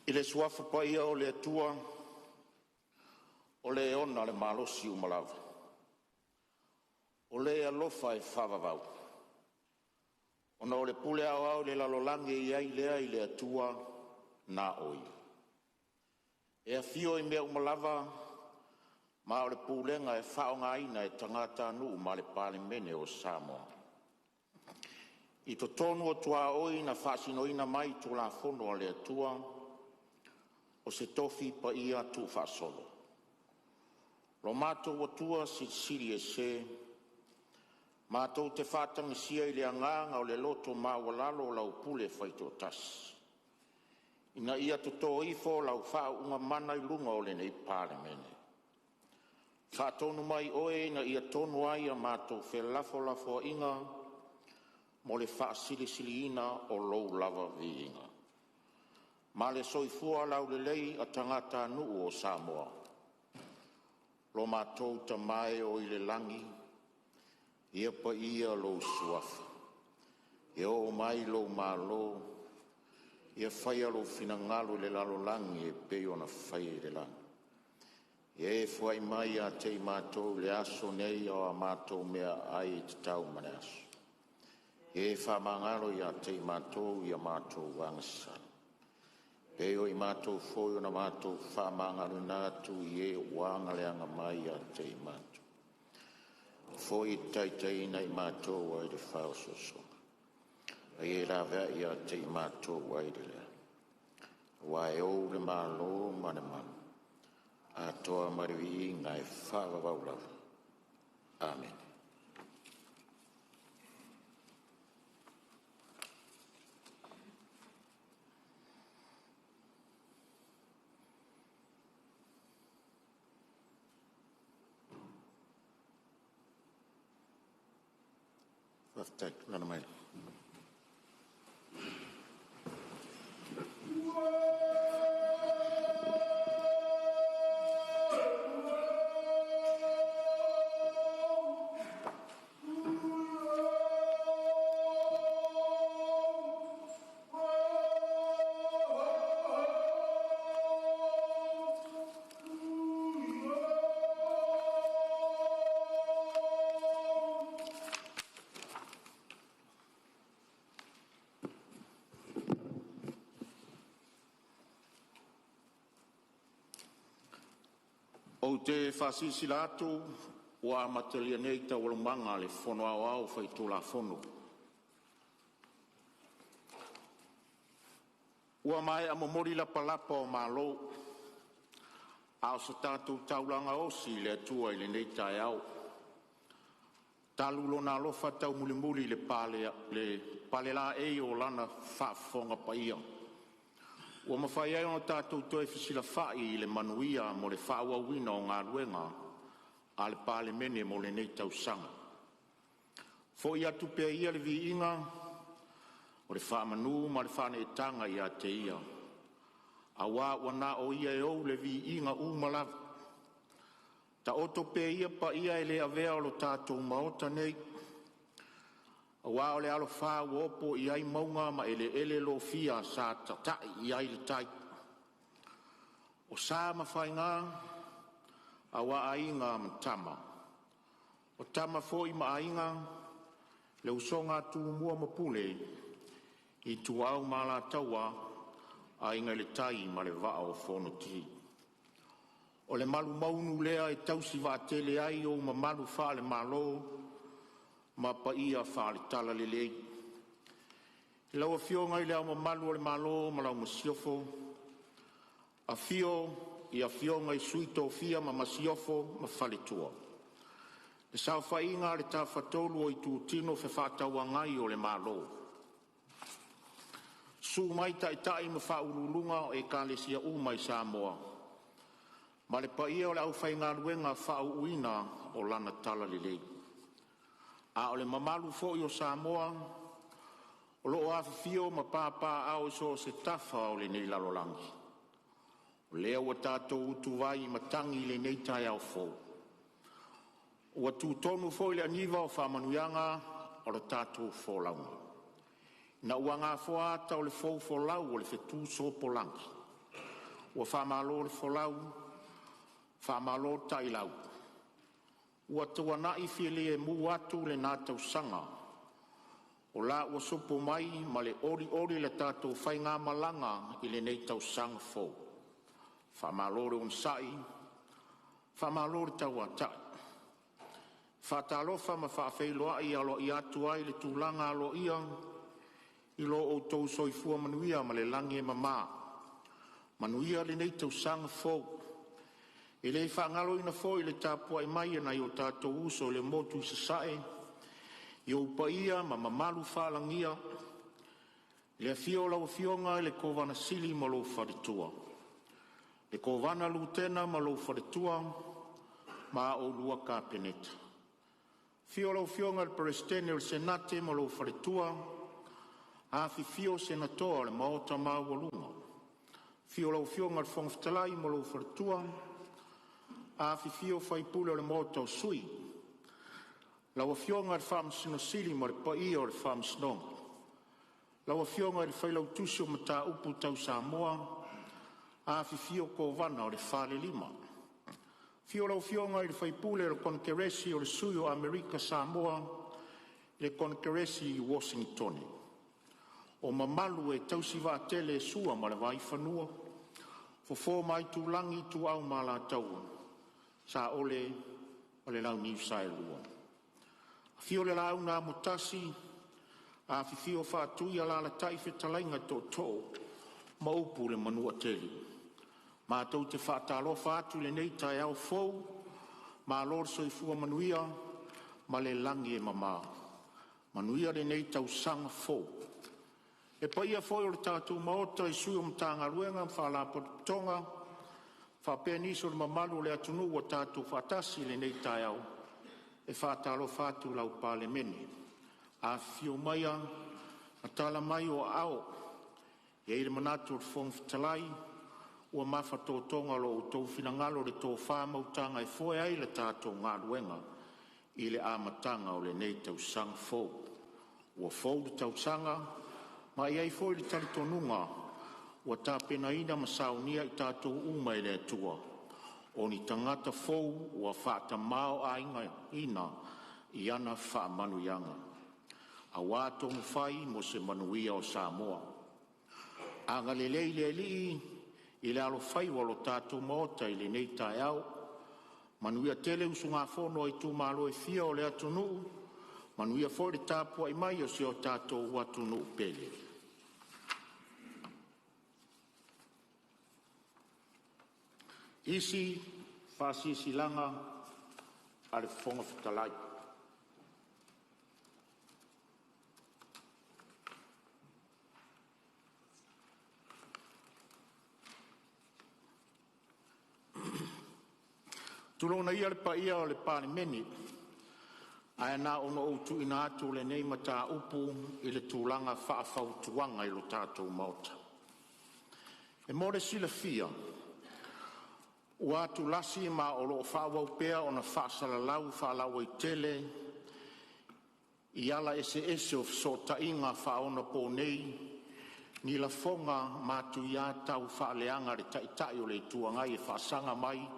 I le Suafa Paia o le Atua, o Le e ona le malosi uma lava, o Le e alofa e faavavau, ona o le pule aoao i le lalolagi e i ai lea i le Atua na o Ia, e afio i mea uma lava, ma o le pulega e faaaogaina e tagatanuu ma le Palemene o Samoa. I totonu o tuaoi na faasinoina mai Tulafono a le Atua, o se tofi paia tuufaasolo. Lo matou Atua Silisili Ese, matou te faatagisia i le agaga o le loto maualalo lau pule faitoatasi, ina ia toto ifo lau faauuga mana i luga o lenei Palemene. Faatonu mai Oe ina ia tonu ai a matou felafolafoaiga mo le faasilisiliina o Lou lava viiga, ma le soifua laulelei o tagatanuu o Samoa. Lo matou Tama e o i le lagi, ia paia lou Suafa, ia oo mai lou Malo, ia faia lou finagalo i le lalolagi e pei ona faia i le lagi. Ia e foai mai ia te i matou i le aso nei a matou meaai e tatau ma le aso. Ia e faamagalo ia te i matou i a matou agasala, e pei o i matou foi ona matou faamagaloina atu i e ua aga mai ia te i matou. Aua foi e te taitaiina i matou ai le faaosoosoga, a ia e laveai ia te i matou ai le leaga. Aua e Ou le Malo ma le mana, atoa ma le viiga e faavavau lava. Amene. Faafetai. Tulai mai. Ou te faasilasila atu ua amatalia nei Taualumaga a le Fono Aoao Faitulafono. Ua maea momoli lapalapa o malo, a o se tatou taulaga osi i le Atua i lenei taeao, talu Lona alofa taumulimuli i le palelaei o Lana faafofoga paia ua mafai ai ona tatou toe fesilafai i le manuia mo le faaauauina o galuega a le Palemene mo lenei tausaga. Foi atu pea ia le viiga o le faamanu ma le faaneetaga ia te Ia, aua ua na o Ia e ou le viiga uma lava. Taoto pea ia paia e le avea o le tatou Maota nei, aua o le alafa ua oo i ai mauga ma eleele lofia sa tatai i ai le tai. O sa ma faiga aua Aiga ma Tama, o Tama foi ma Aiga, le usoga a Tumua ma Pule, Ituau ma Alataua, Aiga i le Tai ma le Vaa o Fonoti. O le malumaunu lea e tausi vaatele ai ou mamalu faale-Malo ma paia faale-Talalelei, i lau Afioga i Le Ao Mamalu o le Malo ma lau Masiofo, afio Afioga i Sui Tofia ma lau Masiofo ma Faletua, le saofaiga a le Tafatolu o Itutino Fefaatauagai o le Malo, susu mai Taitai ma faauluuluga o Ekalesia uma i Samoa, ma le paia o le aufaigaluega faauuina o Lana Talalelei. A o le mamalu foi o Samoa o lo o afifio ma papaaao i so o se tafa o le lalolagi, o lea ua tatou utuvai matagi i lenei taeao fou, ua tutonu foi le aniva o faamanuiaga o le tatou folauga ina ua gafoa ata o le foufolau o le fetusopolagi. Ua faamalo le folau, faamalo le ta'ilau, ua tuanai filemu atu lena tausaga, o la ua sopo mai ma le olioli la tatou faigamalaga i lenei tausaga fou. Faamalo le onosai, faamalo le tauatai. E faatalofa ma faafeiloai aloaia atu ai i le tulaga aloaia i lo outou soifua manuia ma le lagi e mama, manuia lenei tausaga fou. E le faagaloina foi le tapuai mai a nai o tatou uso i le motu i Sasae, i ou paia ma mamalu faalagia, i le afio o lau Afioga i le Kovana Sili ma lou faletua, le Kovana Lutena ma lou faletua ma a oulua Kapeneta, afio lau Afioga i le Peresetene o le Senate ma lou faletua, afifio Senatoa o le Maota maualuga, afio lau Afioga i le Fofoga Fetalai ma lou faletua, afifio faipule o le Maota o Sui, lau Afioga i le Faamasino Sili ma le paia o le Faamasinoga, lau Afioga i le Failautusi o Mataupu Tau Samoa, afifio Kovana o le Falelima. Afio lau Afioga i le faipule o le Konekeresi o le Sui o Amerika Samoa i le Konekeresi i Uosintone. O mamalu e tausi vaatele e Sua ma le Vaifanua, Fofo ma Aitulagi, Ituau ma Alataua, Saole ma le Launiu Saelua. Afio le Laau na Amotasi, afifio Faatui, alaalatai fetalaiga Tootoo ma upu i le Manuatele. Matou te faatalofa atu i lenei taeao fou, malo le soifua manuia ma le lagi e mama, manuia lenei tausaga fou. Le paia foi o le tatou Maota i sui o Matagaluega ma Faalapotopotoga faapea nisi o le mamalu o le atunuu ua tatou faatasi i lenei taeao, e faatalofa atu lau Palemene. Afifio maia ma tala mai o aao. E i ai le manatu o le Fofoga Fetalai ua mafatotoga lo outou finagalo i le tofa ma utaga e foe ai le tatou galuega i le amataga o lenei tausaga fou. Ua fou le tausaga ma e i ai foi le talitonuga ua tapenaina ma saunia i tatou uma e le Atua o ni tagata fou ua faatamaoaigaina i ana faamanuiaga aua tonufai mo se manuia o Samoa. Agalelei le Alii i le alofaiva o le tatou Maota i lenei taeao, manuia tele usugafono a itumalo e fia o le atunuu, manuia foi le tapuai mai a si o tatou atunuu pele. Faasilasilaga a le Fofoga Fetalai. Tulouna ia le paia o le Palemene, ae na ona ou tuuina atu o lenei mataupu i le tulaga faafautuaga i lo tatou Maota. E mo le silafia ua atulasi ma o lo o faaauau pea ona faasalalau faalauaitele i ala eseese o fesootaiga faaonaponei ni lafoga matuia taufaaleaga a le Taitai o le Itu Agai e faasaga mai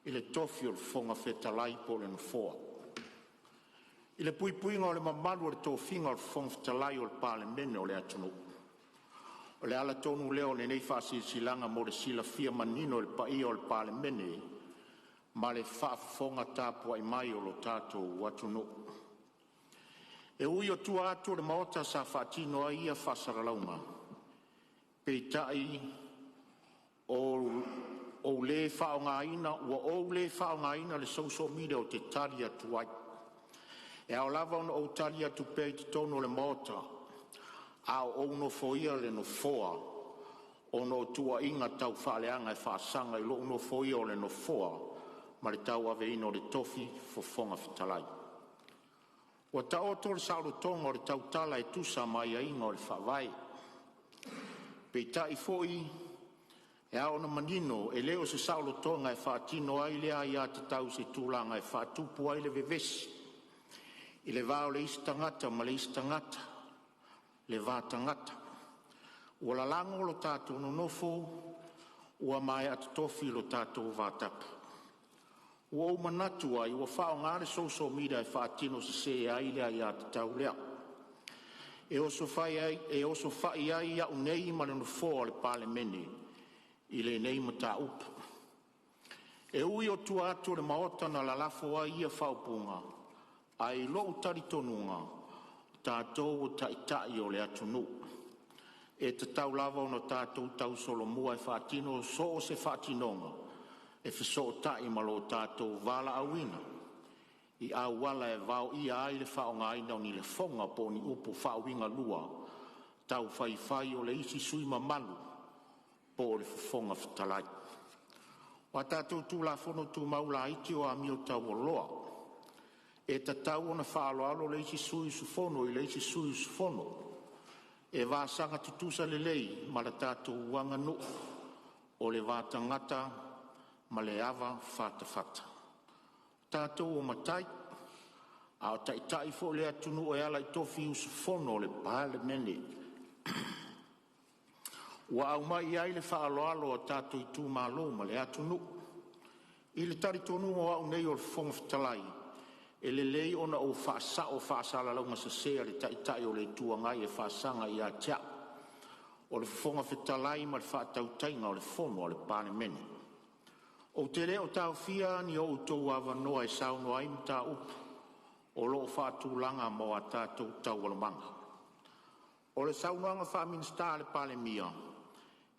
i le tofi o le Fofoga Fetalai po o le Nofoa. I le puipuiga o le mamalu o le tofiga o le Fofoga Fetalai o le Palemene o le atunuu. O le ala tonu lea o lenei faasilasilaga mo le silafia manino e le paia o le Palemene ma le faafofoga tapuai mai a lo tatou atunuu. E ui o tua atu o le Maota sa faatino ai ia faasalalauga, peitai ua ou le faaaogaina le social media ou te tali atu ai. E ao lava ona ou tali atu pea i totonu o le Maota a o ou nofoia le Nofoa ona o tuuaiga taufaaleaga e faasaga i lou nofoia o le Nofoa ma le tauaveina o le tofi Fofoga Fetalai. Ua taoto le saolotoga o le tautala e tusa ma aiaiga o le Faavae. Peitai foi, e ao ona manino, e le o se saolotoga e faatino ai lea aiatatau i se tulaga e faatupu ai le vevesi i le va o le isi tagata ma le isi tagata, le va tagata. Ua lalago lo tatou nonofo ua maea totofi lo tatou vatapu. Ua ou manatu ai ua faaaoga le social media e faatino sese ai le aiatatau lea, e osofai ai au nei ma le Nofoa o le Palemene i lenei mataupu. E ui o tua atu o le Maota na lalafo ai ia faaupuga, ae i lou talitonuga, o tatou o taitai o le atunuu, e tatau lava ona tatou tausolomua e faatino so o se faatinoga e fesootai ma lo tatou valaauina i auala e vaoia ai le faaaogaina o ni lafoga po o ni upu faauigalua taufaifai o le isi sui usufono mamalu po o le Fofoga Fetalai. O a tatou Tulafono Tumau laiti o amio taualoa, e tatau ona faaaloalo le isi sui usufono i le isi sui usufono e vasaga tutusa lelei ma la tatou aganuu o le va tagata ma le avafatafata. O tatou o matai, a o taitai foi le atunuu e ala i tofi usufono o le Palemene ua aumai i ai le faaaloalo a tatou itumalo ma le atunuu. I le talitonuga o au nei o le Fofoga Fetalai, e lelei ona ou faasao faasalalauga sese a le Taitai o le Itu Agai e faasaga ia te a'u o le Fofoga Fetalai ma le faatautaiga o le Fono a le Palemene. Ou te le o taofia ni o outou avanoa e saunoa ai i mataupu o lo o faatulaga mo a tatou Taualumaga. O le saunoaga faa-Minisita a le Palemia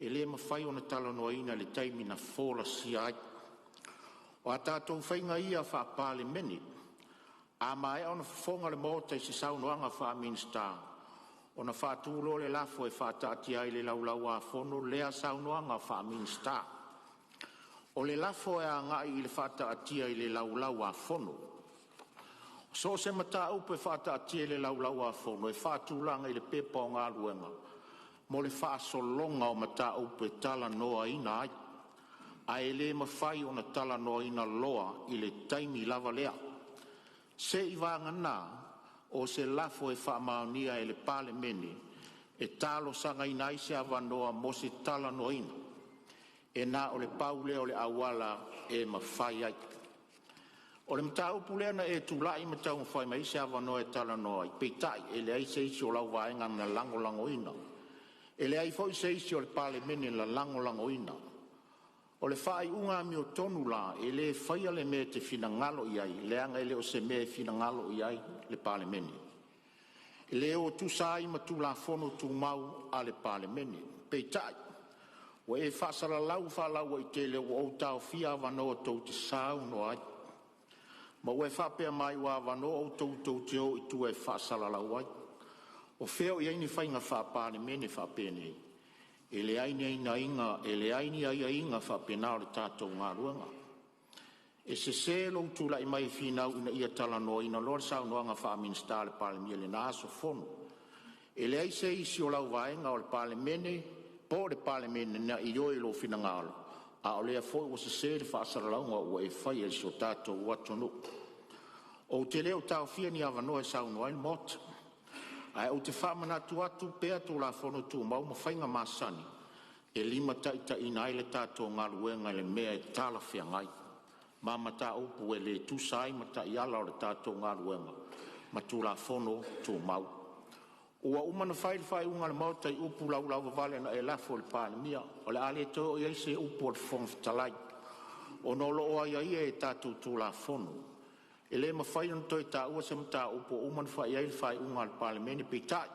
e le mafai ona talanoaina i le taimi na folasia ai. O a tatou faiga ia faa-Palemene, a maea ona fofoga le Maota i se saunoaga faa-Minisita, ona faatu loa lea o le lafo e faataatia ai i le Laulau-a-Fono lea saunoaga faa-Minisita. O le lafo e agai i le faataatia i le Laulau-a-Fono. So o se mataupu e faataatia i le Laulau-a-Fono e faatulaga i le Pepa o Galuega mo le faasologa o mataupu e talanoaina ai, ae le mafai ona talanoaina loa i le taimi lava lea, seiavagana o se lafo e faamaonia e le Palemene e talosagaina ai se avanoa mo se talanoaina. E na o le pau lea o le auala e mafai ai. O le mataupu lea na e tulai ma taumafai mai ai se avanoa e talanoa ai, peitai e leai se isi o lau vaega na lagolagoina. E leai foi se isi o le Palemene na lagolagoina. O le faaiuga amiotonu la, e le faia le mea e te finagalo i ai leaga e le o se mea e finagalo i ai le Palemene. E le o tusa ai ma Tulafono Tumau a le Palemene. Peitai, ua e faasalalau faalauaitele ua ou taofia avanoa tou te saunoa ai, ma ua e faapea mai ua avanoa outou tou te o i tua e faasalalau ai. O fea o i ai ni faiga faa-Palemene faapenei? E leai ni aiaiga faapena o le tatou galuega. E sese lou tulai mai e finau ina ia talanoaina loa le saunoaga faa-Minisita a le Palemia i lena aso fono. E leai se isi o lau vaega o le Palemene po o le Palemene na ioe i lou finagalo, a o lea foi ua sese le faasalalauga ua e faia i si o tatou atunuu. Ou te le o taofia ni avanoa e saunoa ai le Maota, ae ou te faamanatu atu pea Tulafono Tumau ma faiga masani e limataitaiina ai le tatou galuega i le mea e talafeagai ma mataupu e le tusa ai ma taiala o le tatou galuega ma Tulafono Tumau. Ua uma ona fai le faaiuga a le Maota i upu laulauvavale na e lafo i le Palemia. O le a le toe oo i ai se upu a le Fofoga Fetalai, ona o lo o aiaia i tatou Tulafono. E le mafai ona toe taua se mataupu ua uma ona fai i ai le faaiuga a le Palemene. Peitai,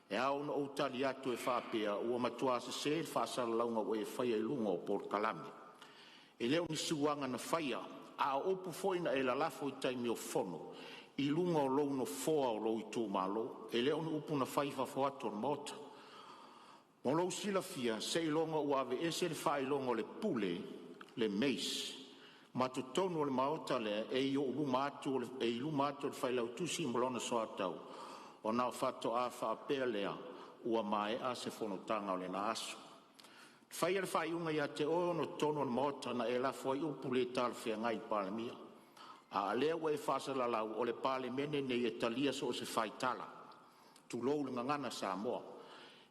e ao ona ou tali atu e faapea, ua matua sese le faasalalauga ua e faia i luga o polokalame. E le o ni suaga na faia, a o upu foi na e lalafo i taimi o fono i luga o lou nofoa o lou itumalo. E le o ni upu na faia i fafo atu o le Maota. Mo lou silafia, seiloga ua aveese le faailoga o le pule le mace ma totonu o le maota lea e i luma atu o le Failautusi ma lona soatau, ona faatoa faapea lea ua maea se fonotaga o lena aso. Na faia le faaiuga ia te oe ona o totonu o le Maota na e lafo ai upu le talafeagai i le Palemia. A o lea ua e faasalalau, o le Palemene lenei e talia so o se faitala, tulou le gagana Samoa.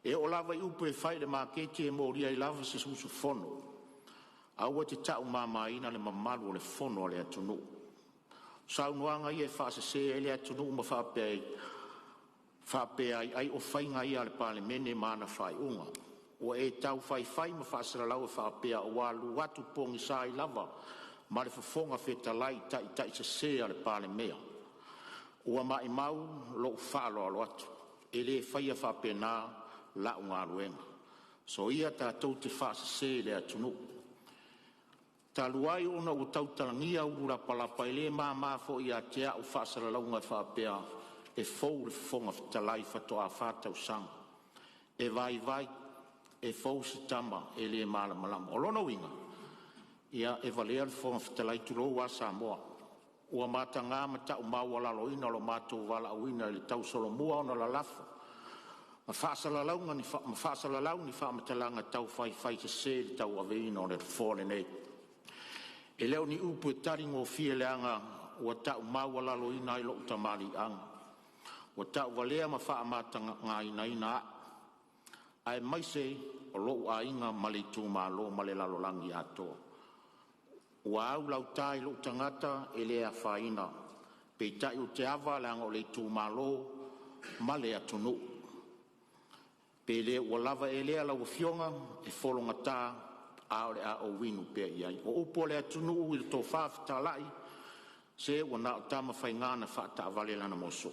E oo lava i upu e fai i le maketi e molia ai lava se usufono. Aua e te taumamaina le mamalu o le fono a le atunuu. O saunoaga ia e faasese ai le atunuu ma faapea ai ai o faiga ia a le Palemene ma ana faaiuga. Ua e tau faifai ma faasalalau e faapea ua alu atu pogisa ai lava ma le Fofoga Fetalai i taitai sese a le Palemia. Ua maumau lou faaaloalo atu. E le faia faapena lau galuega. Soia tatou te faasese i le atunuu. Talu ai ona ua tautagia ulu lapalapa, e le mama foi ia te au faasalalauga e faapea e fou le Fofoga Fetalai faatoa fa tausaga. E vaivai e fou se tama e le malamalama. O lona uiga, ia e valea le Fofoga Fetalai, tulou lava Samoa. Ua mataga ma taumaualaloina lo matou valaauina i le tausolomua ona lalafo ma faasalalau ni faamatalaga taufaifai sese i le tauaveina o le Nofoa lenei. E le o ni upu e taligofie leaga ua taumaualaloina ai lou tamaliiaga, ua tauvalea ma faamatagataina a'u aemaise o lou aiga ma le itumalo ma le lalolagi atoa. Ua au lauta i lou tagata e le afaina, peitai ou te ava leaga o le itumalo ma le atunuu. Pe le ua lava ea lea lau Afioga? E fologata, ae o le a ou inu pea i ai. O upu a le atunuu i le tofa fetalai, se ua na o Tamafaiga na faataavale lana moso.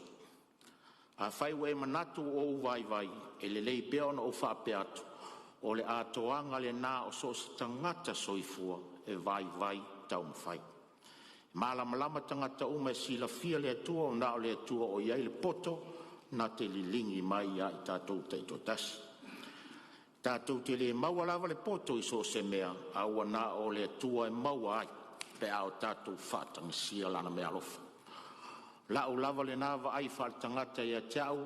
Afai ua e manatu ua ou vaivai, e lelei pea ona ou faapea atu, o le atoaga lena o so o se tagata soifua, e vaivai taumafai. E malamalama tagata uma e silafia le Atua, ua na o le Atua o i ai le poto na te liligi mai ia i tatou taitoatasi. Tatou te le maua lava le poto i so o se mea, a ua na o le Atua e maua ai pe a o tatou faatagisia Lana meaalofa. Lau lava lena vaai faaletagata ia te au,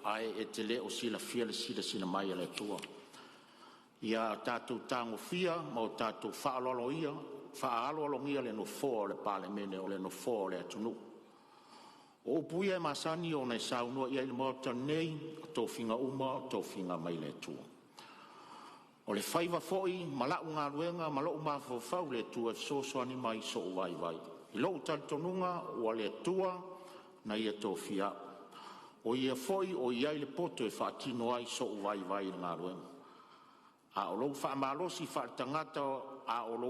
ae e te le o silafia le silasila mai a le Atua. Ia tatou tagofia ma o tatou faaaloalogia le Nofoa o le Palemene, o le Nofoa o le atunuu. O upu ia e masani ona e saunoa i ai i le Maota lenei, o tofiga uma o tofiga mai le Atua. O le faiva foi ma lau galuega ma lou mafaufau i le Atua e fesoasoani mai i sou vaivai. I lou talitonuga ua le Atua na ia tofia au, o Ia foi ua i ai le poto e faatino ai sou vaivai i le galuega. A o lou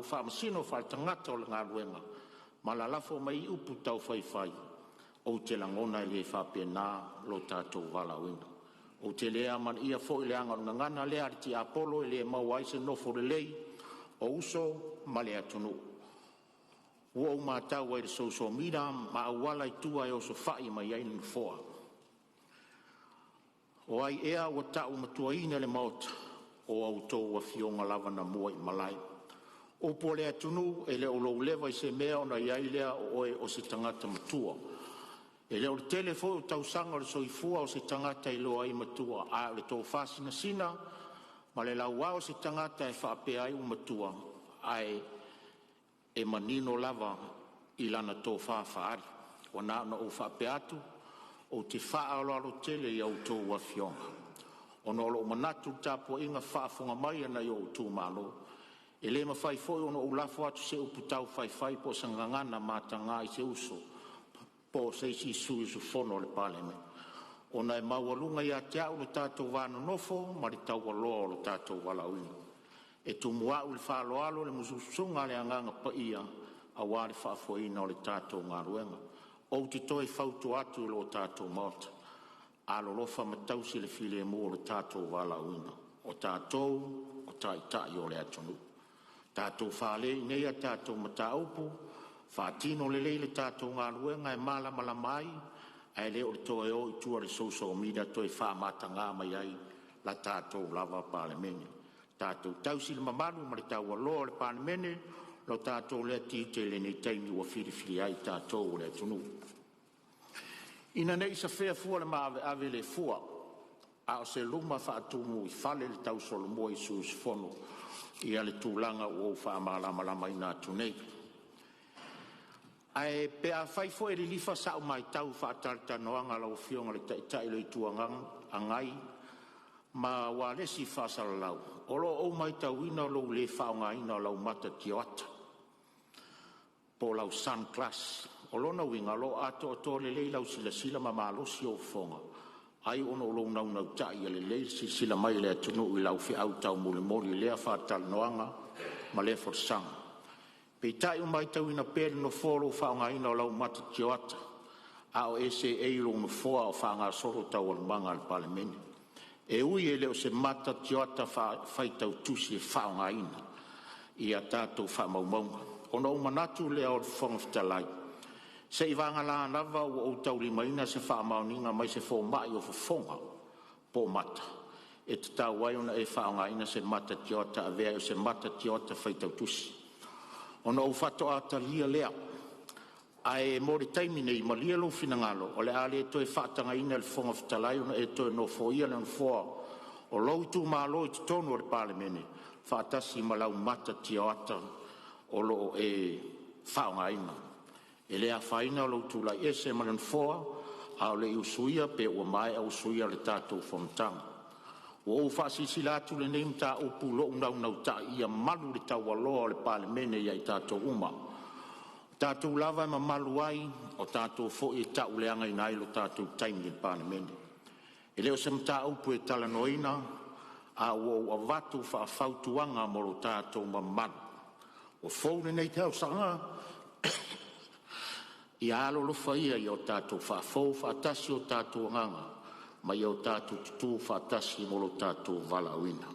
faamasino faaletagata o le galuega ma lalafo mai ai upu taufaifai, ou te lagona e le faapena lo tatou valaauina. Ou te le amanaia foi le aga o le gagana lea a le tiapolo, e le maua ai se nofo lelei o uso ma le atunuu. Ua ou matau ai i le social media ma auala i tua e osofai mai ai nofoa. O ai ea ua taumatuaina le Maota? O a outou afioga lava na muaimalae. Upu a le atunuu, e le o lou leva i se mea ona i ai lea o oe o se tagata matua. E le o le tele foi o tausaga o le soifua o se tagata e iloa ai le matua, a o le tofa sinasina ma le lauao o se tagata e faapea ai ua matua, ae e manino lava i lana tofa faaali. Ua na ona ou faapea atu, ou te faaaloalo tele i a outou afioga, ona o lou manatu i le tapuaiga faafofoga mai a nai ou itumalo. E le mafai foi ona ou lafo atu se upu taufaifai po o se gagana mataga i se uso po o se isi sui usufono o le Palemene, ona e maualuga ia te au lo tatou va nonofo ma le taualoa o lo tatou valaauina. E tumu au i le faaaloalo le musumusuga a le Agaga Paia aua le faafoeina o le tatou galuega. Ou te toe fautua atu i lo tatou Maota, alolofa ma tausi le filemu o le tatou valaauina, o tatou o taitai o le atunuu. Tatou fale i inei a tatou mataupu, faatino lelei le tatou galuega e malamalama ai, ae le o le toe o i tua i le social media toe faamataga mai ai la tatou lava Palemene. Tatou tausi le mamalu ma le taualoa o le Palemene, lo tatou lea tiute i lenei taimi ua filifilia ai tatou e le atunuu. Ina ne i safea fua le maaveave le fua a o se luma faatumuifale le tausolomua i sui usufono ia le tulaga ua ou faamalamalamaina atu nei. Ae pe afai foi e lilifa sau matau i faatalatalanoaga a lau Afioga i le Taitai o le Itu Agai ma ualesi faasalalau, o lo o ou matauina lou le faaaogaina o lau mata tioata po o lau sun glass. O lona uiga o lo o atoatoa lelei lau silasila ma malosi ou fofoga, ai ona o lou naunautai ia lelei le silasila mai a le atunuu i lau feau taumolimoli i lea faatalanoaga ma lea folasaga. Peitai ua matauina pea e le Nofoa lou faaaogaina o lau mata tioata a o e seei i lou nofoa a o faagasolo taualumaga a le Palemene. E ui e le o se mata tioata faitau tusi e faaaogaina i a tatou faamaumauga. Ona ou manatu lea o le Fofoga Fetalai, seiavagana lava ua ou taulimaina se faamaoniga mai se fomai o fofoga po o mata e tatau ai ona e faaaogaina se mata tioata e avea ai o se mata tioata faitau tusi, ona ou faatoa talia lea. Ae mo le taimi nei, malie lou finagalo, o le a le toe faatagaina e le Fofoga Fetalai ona e toe nofoia le nofoa o lou itumalo i totonu o le Palemene faatasi ma lau mata tioata o lo o e faaaogaina. E le afaina lou tulai ese ma le nofoa a o le i usuia pe ua maea usuia le tatou fonotaga. Ua ou faasilasila atu lenei mataupu i lou naunautai ia malu le taualoa o le Palemene ia i tatou uma. O tatou lava e mamalu ai, o tatou foi e tauleagaina ai lo tatou taimi i le Palemene. E le o se mataupu e talanoaina, a ua ou avatu faafautuaga mo lo tatou mamalu. Ua fou lenei tausaga, ia alolofa ia ia o tatou faafou faatasi o tatou agaga ma ia o tatou tutu faatasi mo lo tatou valaauina.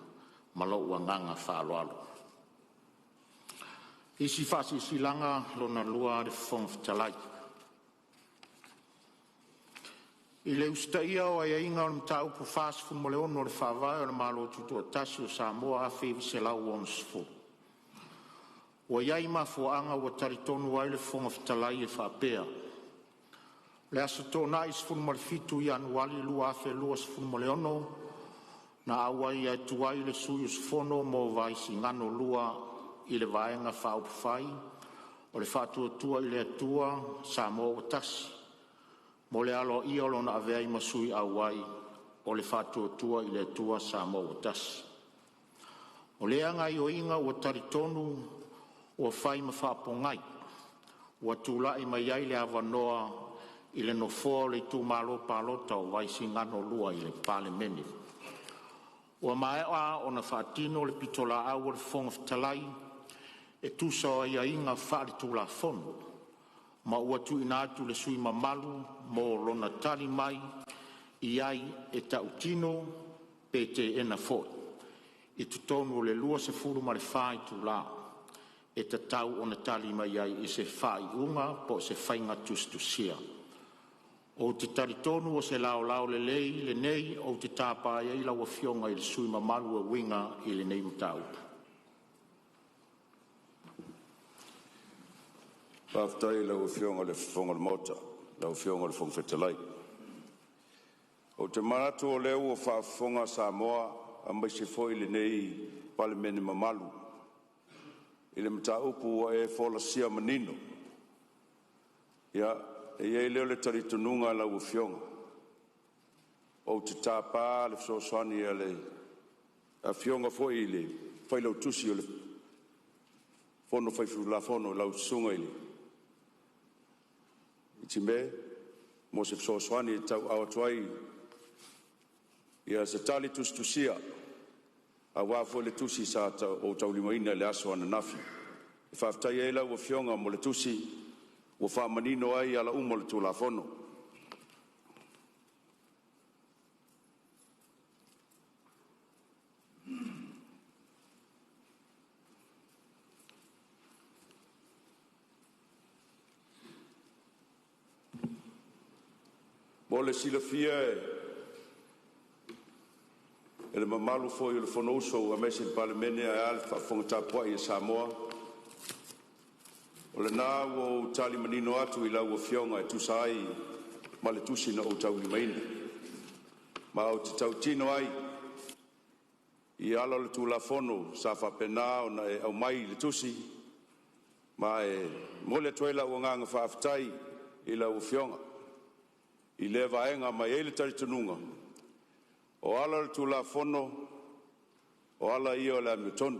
Ma lou agaga faaaloalo. Faasilasilaga I le usitaia o aiaiga o le Mataupu 46 o le Faavae o le Malo Tutoatasi o Samoa 1960, ua i ai mafuaaga ua talitonu ai le Fofoga Fetalai e faapea, Le aso Toonai 17 Ianuari 2026, na auai atu ai le sui usufono mo Vaisigano 2 i le Vaega Faaupufai o le Faatuatua i le Atua Samoa ua Tasi mo le aloaia o lona avea ai ma sui auai o le Faatuatua i le Atua Samoa ua Tasi. O lea gaoioiga ua talitonu ua fai ma faapogai ua tulai mai ai le avanoa i le nofoa o le itumalo palota o Vaisigano 2 i le Palemene. Ua maea ona faatino le pitolaau a le Fofoga Fetalai e tusa o aiaiga faale-Tulafono, ma ua tuuina atu i le sui usufono mamalu mo lona tali mai i ai e ta'utino pe teena foi, i totonu o le 24 itula e tatau ona tali mai ai i se faaiuga po o se faiga tusitusia. Ou te talitonu o se laolao lelei lenei ou te tapa ai lau Afioga i le sui usufono mamalu e uiga i lenei mataupu. Faafetai i lau Afioga i le Fofoga o le Maota, lau Afioga i le Fofoga Fetalai. Ou te manatu o lea ua faafofoga Samoa aemaise foi lenei Palemene mamalu i le mataupu ua e folasia manino. Ia, e i ai lea o le talitonuga lau Afioga, ou te tapa le fesoasoani a le Afioga foi i le Failautusi o le Fono Faitulafono lau Susuga i le Tieme mo se fesoasoani e tauaaoina atu ai se tali tusitusia aua foi le tusi sa ou taulimaina i le aso ananafi. E faafetai ai lau Afioga mo le tusi ua faamanino ai ala uma o le Tulafono. Mo le silafia e le mamalu foi o le Fonousu aemaise le Palemene ae a le faafofoga tapuai a Samoa, o lena ua ou tali manino atu i lau Afioga e tusa ai ma le tusi na ou taulimaina. Ma ou te tautino ai i ala o le Tulafono sa faapena ona e aumai i le tusi, ma e momoli atu ai lou agaga faafetai i lau Afioga i lea vaega. Ma e i ai le talitonuga, o ala o le Tulafono o ala ia o le amiotonu,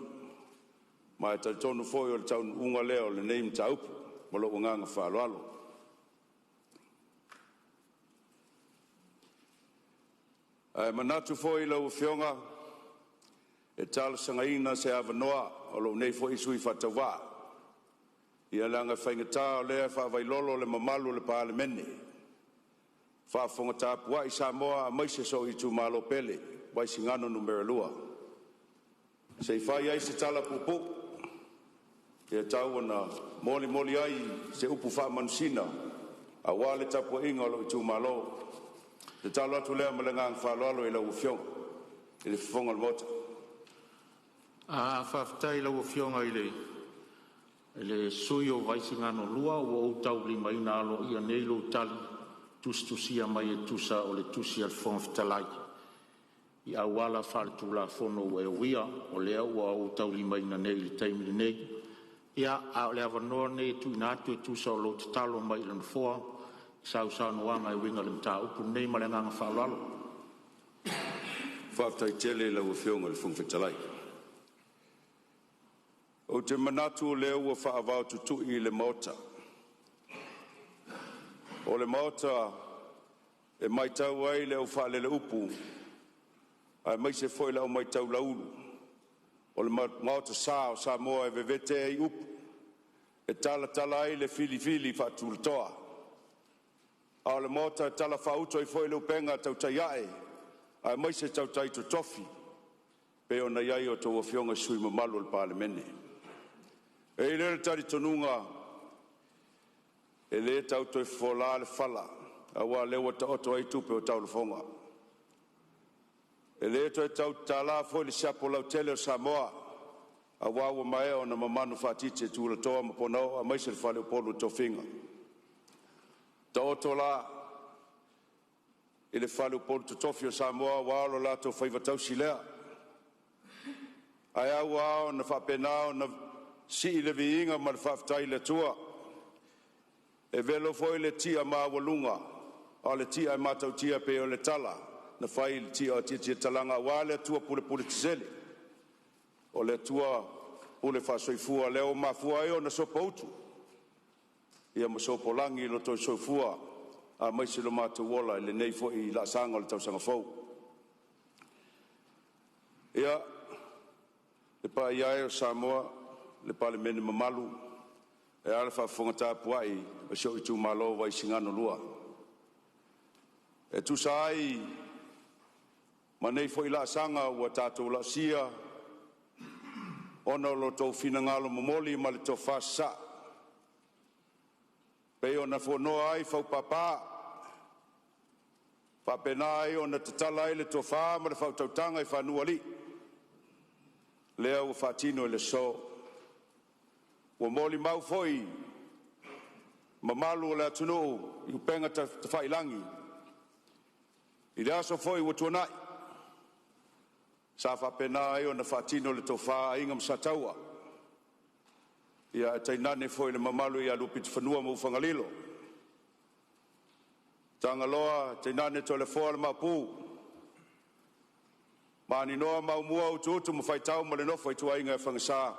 ma e talitonu foi o le taunuuga lea o lenei mataupu. Ma lou agaga faaaloalo. Ae manatu foi lau Afioga e talosagaina se avanoa o lou nei foi sui faatauvaa, ia leaga e faigata o lea e faavailolo le mamalu o le Palemene, faafofoga tapuai Samoa aemaise si ou itumalo pele Vaisigano Nu.2, se i fai ai se tala puupuu e tau ona molimoli ai se upu faamanusina aua le tapuaiga a lou itumalo. E tatalo atu lea ma le agaga faaaloalo i lau Afioga i le Fofoga o le Maota. Faafetai i lau Afioga i le sui usufono mo Vaisigano 2, ua ou taulimaina aloaia nei lou tali tusitusia mai e tusa o le tusi a le Fofoga Fetalai i auala faaletulafono ua e uia. O lea ua ou taulimaina nei i le taimi lenei. Ia, a o le avanoa lenei e tuuina atu e tusa o lou tatalo mai i le Nofoa i sau saunoaga e uiga i le mataupu lenei. Ma le agaga faaaloalo. Faafetai tele i lau Afioga i le Fofoga Fetalai. Ou te manatu o lea ua faavaotutui le Maota. O le Maota e matau ai le au faaleleupu aemaise foi le au matau laulu. O le Maota sa o Samoa e vevete ai upu, e talatala ai le filifili faatulatoa, a o le Maota e talafaauto ai foi le upega tautai a'e aemaise tautai totofi e pei ona i ai a outou afioga i sui usufono mamalu o le Palemene. E i ai le talitonuga e le tau toe fofola le fala aua o lea ua taoto ai tupe o taulafoga. E le toe tau tatala foi le siapo lautele o Samoa aua ua maea ona mamanu faatiti e tulatoa ma ponaoo aemaise le faleupolu o tofiga. Taoto la I le faleupolu totofi o Samoa aua lo latou faiva tausi lea, ae ua ao ona faapena ona sii le viiga ma le faafetai i le Atua. E velo foi le maualuga a o le tia e matautia e pei o le tala na fai i le tia o Tiatiatalaga aua le Atua pulepule tetele, o le Atua pule faasoifua lea ua mafua ai ona sopoutu ia ma sopolagi lo outou soifua aemaise lo matou ola i lenei foi laasaga o le tausaga fou. Ia, le paia e o Samoa, le Palemene mamalu, e a le faafofoga tapuai a si ou itumalo o Vaisigano 2. E tusa ai ma nei foi laasaga ua tatou laasia ona o lo outou finagalo momoli ma le tofa sasaa pei ona fonoa ai faupapa, faapena ai ona tatala ai le tofa ma le faautautaga i fanuualii, lea ua faatino i le aso. Ua molimau foi mamalu o le atunuu i upega tafailagi i le aso foi ua tuanai sa faapena ai ona faatino le tofa a Aiga ma Sataua, ia ae tainane foi le mamalu ia Luapitofanua ma Ufagalilo, Tagaloa tainane Toleafoa le Maopu, Maninoa ma Aumua, Utuutu ma Faitau ma le nofo a ituaiga ia Fagasa.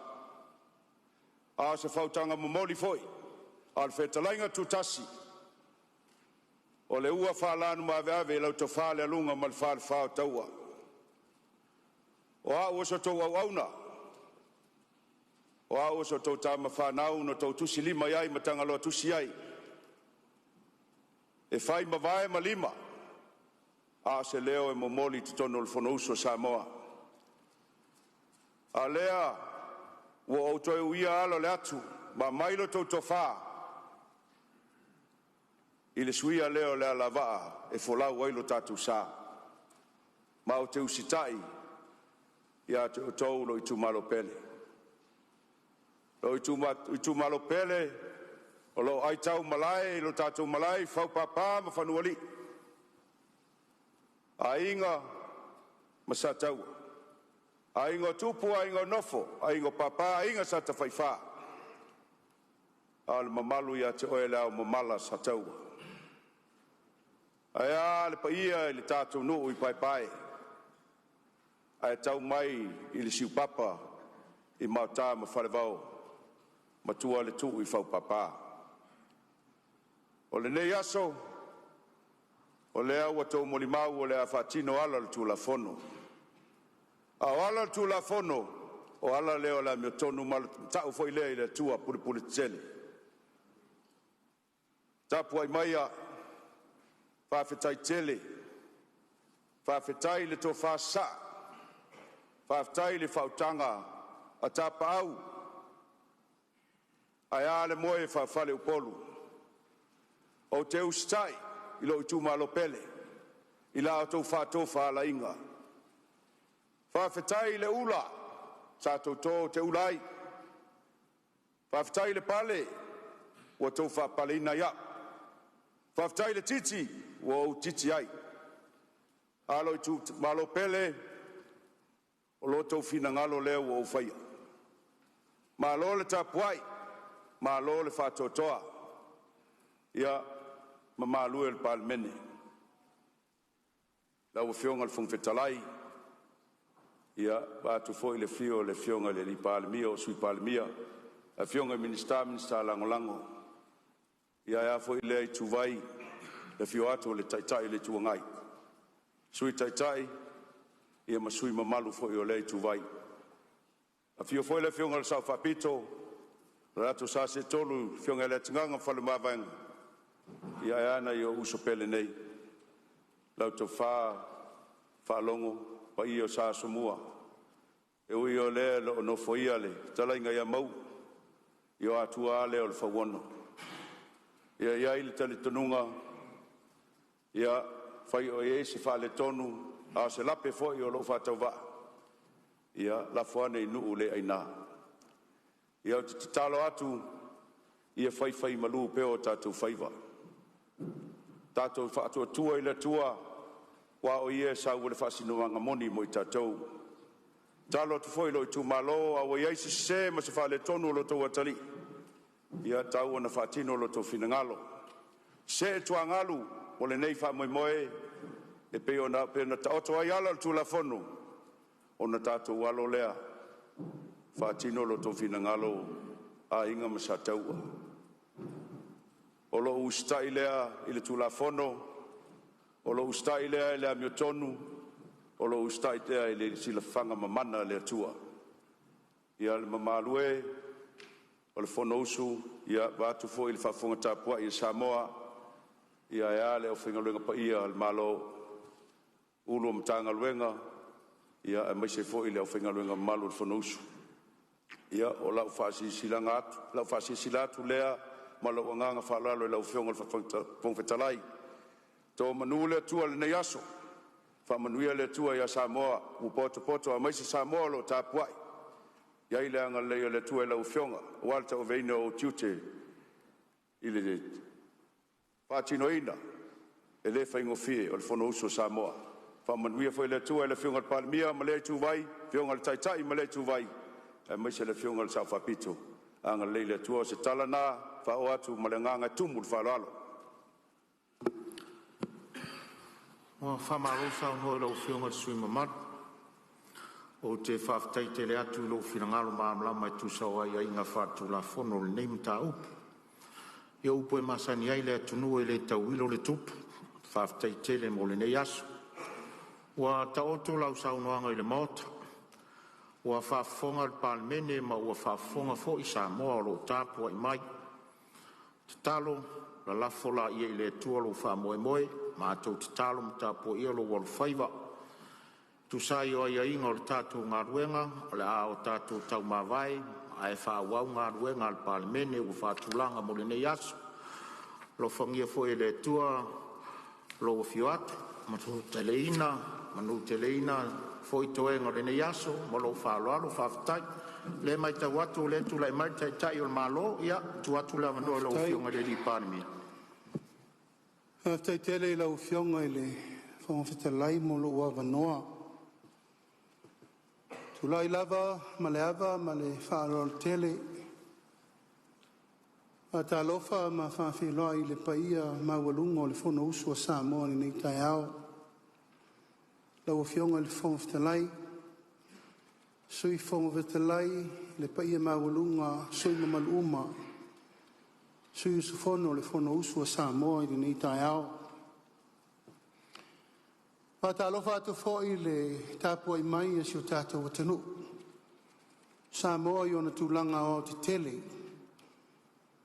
A o se fautaga momoli foi a o le fetalaiga tutasi o le ua faalanumaveave i lau tofa le Aluga ma le Falefa o Taua. O au o so outou auauna, o au o so outou tama fanau na outou tusilima i ai ma Tagaloa tusi ai e fai ma vae ma lima, a o se leo e momoli i totonu o le Fonousu a Samoa. A o lea ua ou toe uia ala o le atu ma aumai la outou tofa i le suia lea o le alavaa e folau ai lo tatou sa. Ma ou te usitai ia te outou lou itumalo pele. Lou itumalo pele o lo o aitaumalae i lo tatou malae i Faupapa ma Fanuualii, Aiga ma Sataua, Aiga o Tupu, Aiga o Nofo, Aiga o Papa, Aiga Sa Tafaifa, a o le mamalu ia te oe le Ao mamala Sataua. Ae a le paia i le tatou nuu i Paepae, ae tau mai i le siupapa i Maota ma Falevao, matua le tuu i Faupapa. O lenei aso, o lea ua outou molimau o le a faatino ala o le Tulafono. A o ala o le Tulafono, o ala lea o le amiotonu ma o le matau foi lea i le Atua pulepule tetele. Tapuai maia, faafetai tele, faafetai i le tofa sasaa, faafetai i le faautaga a tapaau ae a le moe faafuasei. Ou te usitai i lou itumalo pele i la outou faatofalaiga. Faafetai i le ula sa toto ou te ula ai, faafetai i le pale ua outou faapaleina ai au, faafetai i le titi ua ou titi ai. A lou itumalo pele, o lo outou finagalo lea ua ou faia. Malo le tapuai, malo le faatoatoa. Ia mamalu e o le Palemene, lau Afioga i le Fofoga Fetalai, ia vaeatu foi le afio o le Afioga i le Palemia o le Sui Palemia, afioga i Minisita ma Minisita Lagolago. Ia ae a foi lea ituvai i le afio atu o le Taitai o le Itu Agai, Sui Taitai ia ma sui usufono mamalu foi o lea ituvai. Afio foi le Afioga i le Sao Faapito, lo latou Sa Seetolu, afioga ia Leatigaga ma Faleomavaega, ia ae a nai ou uso pele nei, lau Tofa Faalogo, paia o Sa Asomua. E ui o lea e le o nofoia le fetalaiga ia Mauu, ia o Atua lava lea o le Fauono. Ia e i ai le talitonuga, ia fai o i ai se faaletonu a o se lape foi o lou faatauvaa, ia lafo ane i nuu le aina. Ia ou te tatalo atu, ia faifaimalu pea o tatou faiva, tatou faatuatua i le Atua. aua o Ia e sau ai le faasinomaga moni mo i tatou. E tatalo atu foi i lou itumalo, a ua i ai se sese ma se faaletonu o lo outou atalii, ia tau ina faatino lo outou finagalo. See tuagalu o lenei faamoemoe e pei ona taoto ai ala o le Tulafono, ona tatou alo lea faatino lo outou finagalo Aiga ma Sataua. O lou usitai lea i le Tulafono, o lou usitai lea i le amiotonu, o lou usitai lea i le silafaga mamana a le Atua. Ia le mamalu e o le Fonousu, ia vaeatu foi le faafofoga tapuai a Samoa, ia ae a le aufaigaluega paia a le Malo, Ofisa Sili o Pulega o Matagaluega, ia aemaise foi le aufaigaluega mamalu a le Fonousu. Ia o lau faasilasilaga atu, lau faasilasila atu lea ma lou agaga faaaloalo i lau Afioga i le Fofoga Fetalai. To manu le Atua i lenei aso, faamanuia le Atua ia Samoa ua potopoto aemaise Samoa o lo o tapuai. I ai le agalelei o le Atua i lau Afioga aua le tauaveina o ou tiute i le faatinoina e le faigofie o le Fonousu a Samoa. Faamanuia foi le Atua i le Afioga i le Palemia ma lea ituvai, afioga i le Taitai ma lea ituvai, aemaise le Afioga i le Sao Faapito. Agalelei le Atua. O se tala lena e faaoo atu ma le agaga e tumu i le faaaloalo. Ua faamalo saunoa i lau Afioga i le sui usufono mamalu. Ou te faafetai tele atu i lou finagalo malamalama e tusa o aiaiga faale-Tulafono o lenei mataupu. Ia o upu e masani ai le atunuu e le tauilo le tupu. Faafetai tele mo lenei aso. Ua taoto lau saunoaga i le Maota, ua faafofoga le Palemene ma ua faafofoga foi Samoa o lo o tapuai mai. Tatalo lalafo laia i le Atua lou faamoemoe, matou tatalo ma tapuaia lou alofaiva. E tusa ai o aiaiga o le tatou galuega, o le a tatou taumavae ae faaauau galuega a le Palemene ua faatulaga mo lenei aso. Alofagia foi e le Atua lou afio atu ma manuteleina foi toega o lenei aso. Ma lou faaaloalo faafetai. O lea e matau atu o lea e tulai mai le Taitai o le Malo, ia e tuu atu le avanoa i lau Afioga i le Palemia. Faafetai tele i lau Afioga i le Fofoga Fetalai mo lou avanoa. Ou te tulai lava ma le ava ma le faaaloalo tele e faatalofa ma faafeiloai i le paia maualuga o le Fonousu a Samoa i lenei taeao. Lau Afioga i le Fofoga Fetalai, Sui Fofoga Fetalai, le paia maualuga o sui usufono mamalu uma sui usufono o le Fonousu a Samoa i lenei taeao. E faatalofa atu foi i le tapuai mai a si o tatou atunuu, Samoa i ona tulaga aoaotetele,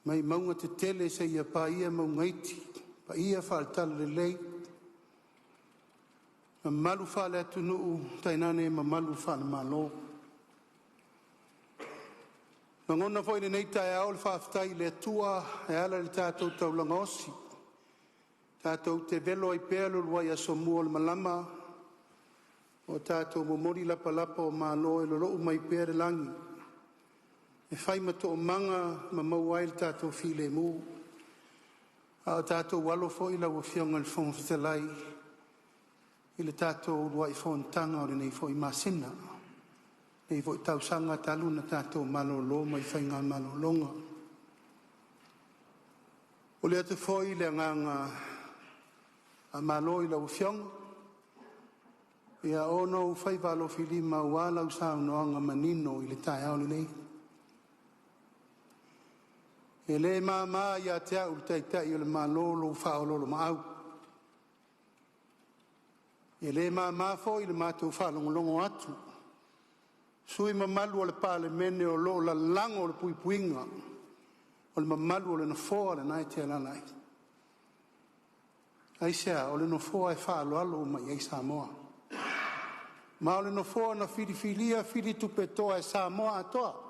mai mauga tetele seia paia mauga iti, paia faale-Talalelei, mamalu faale-atunuu tainane mamalu faale-Malo. E lagona foi i lenei taeao le faafetai i le Atua e ala i le tatou taulaga osi, tatou te velo ai pea le uluai asomua o le malama o tatou momoli lapalapa o malo e lolou mai pea le lagi e fai ma toomaga ma maua ai lo tatou filemu. A o tatou alo foi lau Afioga i le Fofoga Fetalai i le tatou uluai fonotaga o lenei foi masina o lenei foi tausaga talu ona tatou malolo mai faiga malologa. E momoli atu foi le agaga faamalo i lau Afioga ona o ou faiva alofilima aua lau saunoaga manino i le taeao lenei. E le mama ia te au le Taitai o le Malo lou faaoloolomaau, e le mama foi i le matou faalogologo atu a sui usufono mamalu o le Palemene o lo o lalago le puipuiga o le mamalu o le Nofoa lena e te alaala ai. Aisea? O le Nofoa e faaaloalo uma i ai Samoa, ma o le Nofoa na filifilia fili tupetoa e Samoa atoa.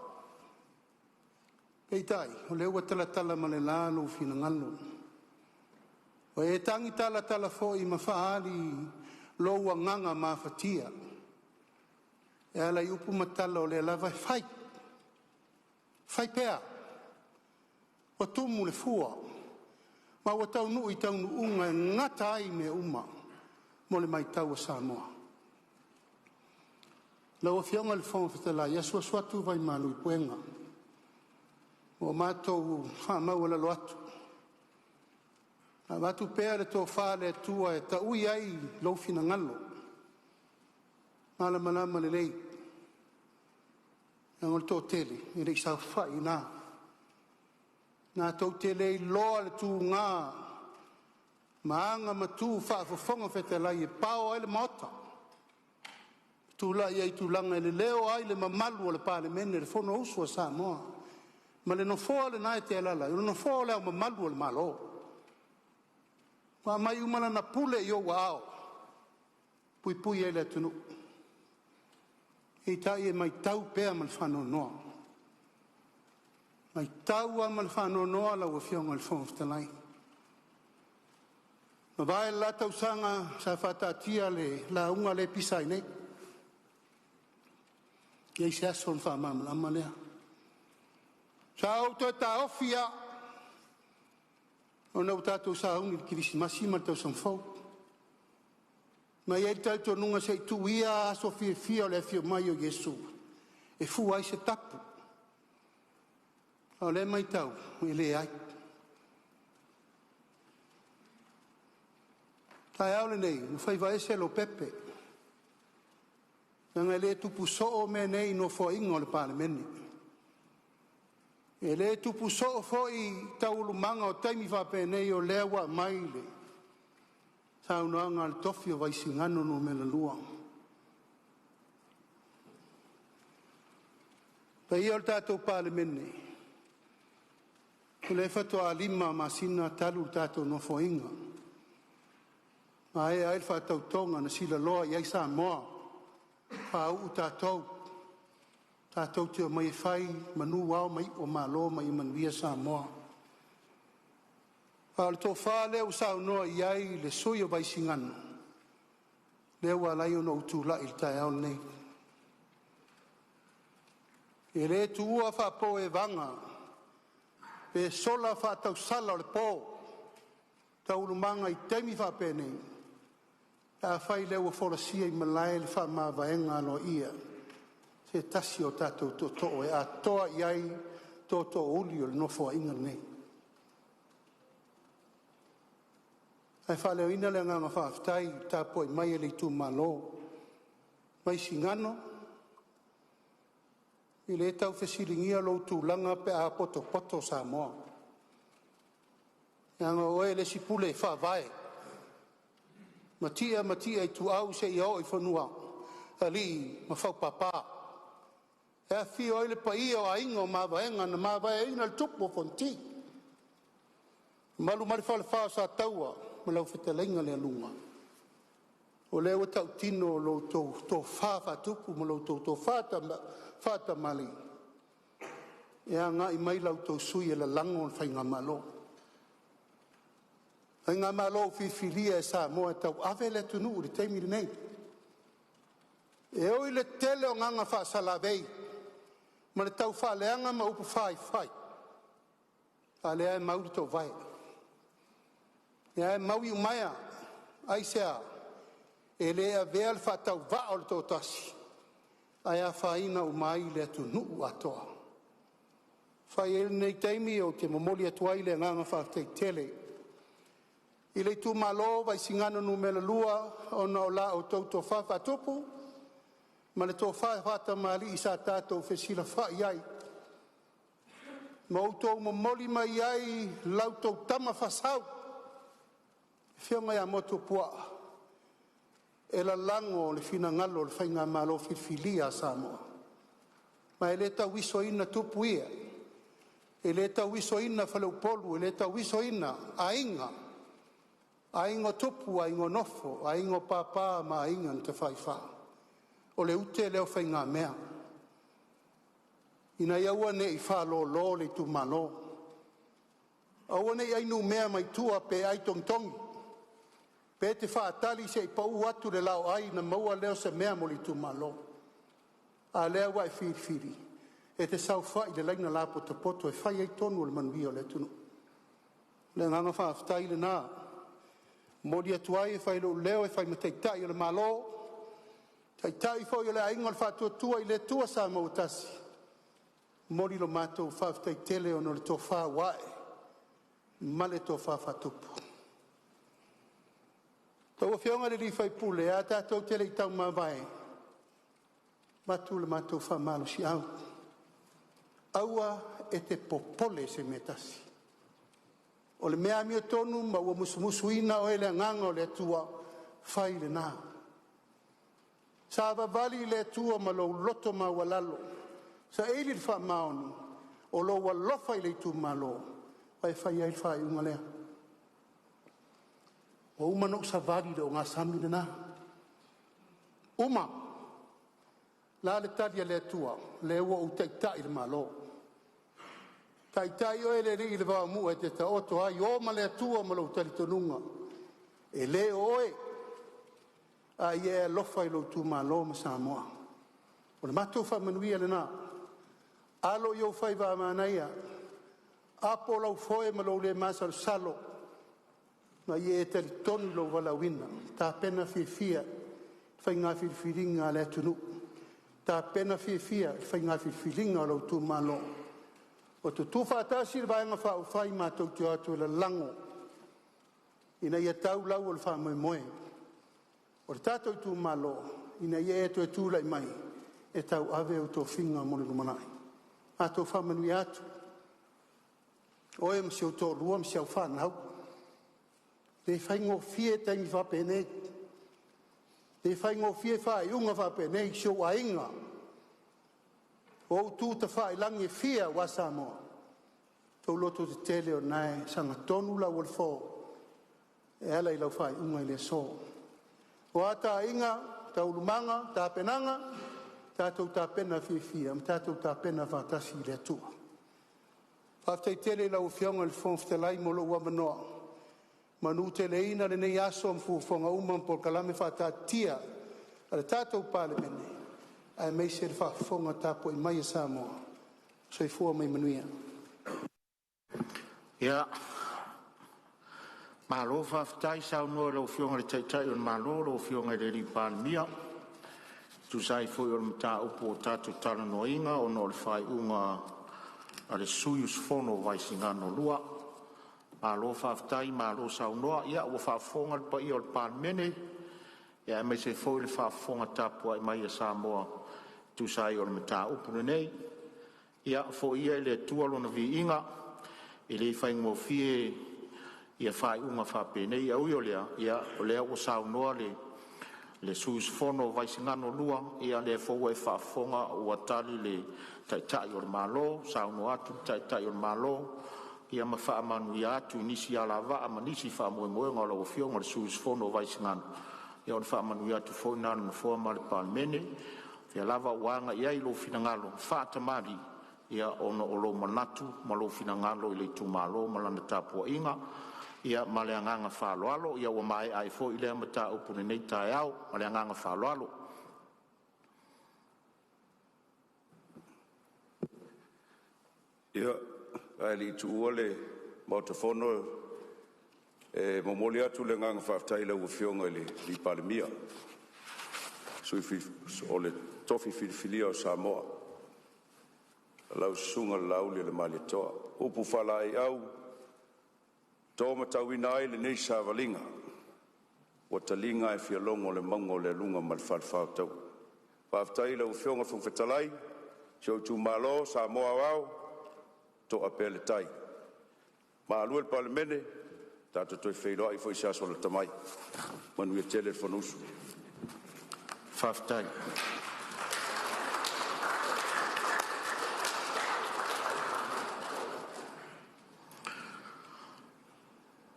Peitai, o lea ua talatala ma le la lou finagalo, ua e tagi talatala foi ma faaali lou agaga mafatia e ala i upu ma tala o lea lava e fai, fai pea, ua tumu le fua ma ua taunuu i taunuuga e gata ai mea uma. mo le matau a Samoa. Lau Afioga i le Fofoga Fetalai, asuasu atu vaimalu i puega ua matou faamaualalo atu, avatu pea le tofa a le Atua e taui ai lou finagalo malamalama lelei, leaga o le toatele e le i saofai i ina, latou te le iloa le tuga ma aga ma tu faafofoga fetalai e pao ai le Maota, tulai ai i tulaga e leleo ai le mamalu o le Palemene, le Fonousu a Samoa, ma le Nofoa lena e te alaala ai, o le Nofoa o Le Ao Mamalu o le Malo, ua aumai uma lana pule i ou aao e puipui ai le atunuu. Peitai e matau pea ma le faanoanoa, matau lava ma le faanoanoa lau Afioga i le Fofoga Fetalai. Ua mavae le la tausaga sa faataatia le lauga lea e pisa ai nei, e leai se aso ona faamalamalama lea. Sa ou toe taofi lava ona ua tatou sauni i le Kerisimasi ma le Tausaga Fou, ma e i ai le talitonuga se i tuu ia aso fiafia o le afio mai o Iesu e fua ai se tapu. A o lea e matau, e leai. O le taeao lenei, ua faiva ese Lopepe, leaga e le tupu soo mea nei i Nofoaiga o le Palemene. E le tupu soo foi taualumaga o taimi faapenei, o lea ua aumai le saunoaga a le tofi o Vaisigano Nu.2. Le paia o le tatou Palemene, o lea faatoa 5 masina talu le tatou Nofoaiga, maea ai le faatautoga na silaloa i ai Samoa, faauu tatou, tatou te omai e fai manu ao ma iu o Malo ma ia manuia Samoa. A o le tofa lea ua saunoa i ai le sui usufono o Vaisigano, lea ua ala ai ona ou tulai i le taeao lenei. E le tuua faapoevaga pe sola faatausala o le po taualumaga i taimi faapenei, pe afai o lea ua folasia i malae le faamavaega aloaia a se tasi o tatou tootoo e atoa i ai tootoouli o le Nofoaiga lenei. Ae faaleoina le agaga faafetai i le tapuai mai a le itumalo o Vaisigano, e le tau fesiligia lou tulaga pe a potopoto Samoa, leaga o oe le isi pule e faavae, matia matia ituau seia oo i fanua alii ma faupapa, e afifio ai le paia o aiga o mavaega na mavaeaina le tupu o Fonoti, mamalu mai le falefa o Sataua ma lau fetalaiga Lealuga. O lea ua tautino lo outou tofa faatupu ma lo outou tofa faatamalii e agai mai la outou sui e lalago le faigamalo, faigamalo ua filifilia e Samoa e tauave le atunuu i le taimi lenei. E ui i le tele o agaga faasalavei ma le taufaaleaga ma upu faifai, a o lea e mau le toovae, o lea e mau iumaea. Aisea? E le avea le faatauvaa o le toatasi ae afaina uma ai le atunuu atoa. E fai ai lenei taimi ou te momoli atu ai le agaga faafetai tele i le itumalo o Vaisigano Nu.2 ona o la outou tofa faatupu ma le tofa faatamalii sa tatou fesilafai ai ma outou momoli mai ai la outou tama faasau, le afioga ia Motu Puaa e lalago le finagalo o le faigamalo filifilia a Samoa. Ma e le tauisoina tupu ia, e le tauisoina faleupolu, e le tauisoina aiga, aiga o tupu, aiga o nofo, aiga o papa ma aiga na tafaifa. O le ute lea o faigamea, ina ia aua ne i faalolo le itumalo, aua ne i ai numea mai tua pe ai togitogi, pe te faatali se i pau atu le laoai ona maua lea o se mea mo le itumalo. A o lea ua e filifili e te saofai i le laina lapotopoto e fai ai tonu o le manuia o le atunuu. O le agaga faafetai lena. Momoli atu ai e fai lou leo e fai ma taitai o le Malo, taitai foi o le aiga o le Faatuatua i le Atua Samoa ua tasi, momoli lo matou faafetai tele ona o le tofa ua ae ma le tofa faatupu. Lau Afioga i le sui usufono, ae tatou te le i taumavae, avatu le matou faamalosiau, aua e te popole i se mea e tasi. O le mea amiotonu ma ua musumusuina oe e le Agaga o le Atua, fai lena. Savavali i le Atua ma lou loto maualalo, saili le faamaoni o lou alofa i le itumalo ma e fai ai le faaiuga lea. Ua uma ona ou savali i le ogasami lena, uma. O le a le tali a le Atua? O lea ua ou taitai i le Malo. Taitai oe e le Alii i le vaomu'a e te taoto ai, o ma le Atua ma lou talitonuga, e le o oe, a ia e alofa i lou itumalo ma Samoa. O le matou faamanuia lena. Alo i ou faiva a manaia, apo lau foe ma lou le masalosalo, ma ia e talitonu i lou valaauina. Tapena fiafia i faiga filifiliga a le atunuu, tapena fiafia i le faiga filifiliga a lou itumalo. Ua tutu faatasi le Vaega Faaupufai matou te o atu e lalago ina ia tau lau o le faamoemoe o le tatou itumalo, ina ia e toe tulai mai e tauave ou tofiga mo le lumanai. Matou faamanuia atu, oe ma si ou toalua ma si au fanau, e le faigofie taimi faapenei, e le faigofie faaiuga faapenei si ou aiga, o ou tu tafailagi e fia aua Samoa, outou lototetele o lena e sagatonu lau o le fo e ala i lau faaiuga i le aso. O a taiga, taualumaga, tapenaga, tatou tapena fiafia ma tatou tapena faatasi i le Atua. Faafetai tele i lau Afioga i le Fofoga Fetalai mo lou avanoa, manuteleina lenei aso ma fuafuaga uma ma polokalame faataatitia a le tatou Palemene, aemaise le faafofoga tapuai mai a Samoa. Soifua ma ia manuia. Ia, malo faafetai saunoa i lau Afioga i le Taitai o le Malo lau Afioga i le Palemia e tusa ai foi o le mataupu ua tatou talanoaina ona o le faaiuga a le sui usufono o Vaisigano 2. Malo faafetai malo saunoa, ia ua faafofoga le paia o le Palemene aemaise foi le faafofoga tapuai mai a Samoa e tusa ai o le mataupu lenei. Ia foi ia i le Atua lona viiga, e le faigofie ia faaiuga faapenei, ae ui o lea, o lea ua saunoa le sui usufono o Vaisigano 2, ia o lea foi ua e faafofoga ua tali le Taitai o le Malo, saunoa atu le Taitai o le Malo ia ma faamanuia atu i nisi alavaa ma nisi faamoemoega o lau Afioga i le sui usufono o Vaisigano, ia o le faamanuia atu foi lena a le Nofoa ma le Palemene. O lea lava ua aga i ai lou finagalo faatamalii ona o lou manatu ma lou finagalo i le itumalo ma lana tapuaiga, ia ma le agaga faaaloalo. Ia ua maea ai foi lea mataupu i lenei taeao. Ma le agaga faaaloalo. Ia, ae le i tuua le Maota Fono, e momoli atu le agaga faafetai i lau Afioga i le Palemia, o le tofi filifilia o Samoa, lau Susuga Laaulialemalietoa. O upu faalaeiau ua to matauina ai lenei savaliga, ua taliga ae fialogo le mauga o Lealuga ma le Falefa o Taua. Faafetai i lau Afioga i le Fofoga Fetalai, si ou itumalo Samoa aoao, toa pea le tai. Malu le Palemene, tatou toe feiloai foi i se aso lata mai. Manuia tele le Fonousu. Faafetai.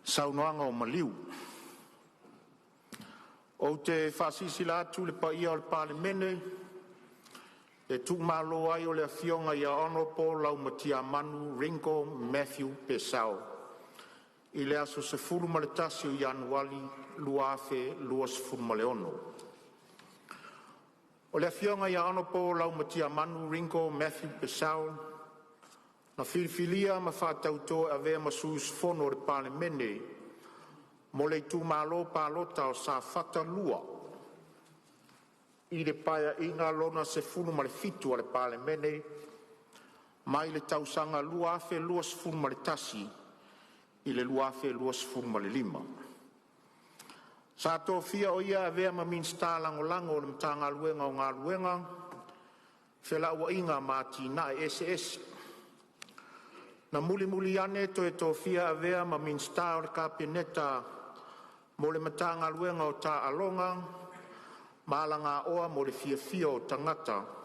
Saunoaga Ou te faasilasila atu i le paia o le Palemene le tuumalo ai o le Afioga Hon Laumatiamanu Ringo M. Purcell i le aso 11 Ianuari 2026. O le Afioga Hon Laumatiamanu Ringo Mathew Purcell na filifilia ma faatauto e avea ma sui usufono o le Palemene mo le Itumalo Palota o Safata 2 i le Paeaiga Lona XVII a le Palemene mai le tausaga 2021 i le 2025. Sa tofia o ia e avea ma Minisita Lagolago o le Matagaluega o Galuega, Felauaiga ma Atinae Eseese. Na mulimuli ane toe tofia e avea ma Minisita o le Kapeneta mo le Matagaluega o Taaloga ma Alagaoa mo le Fiafia o Tagata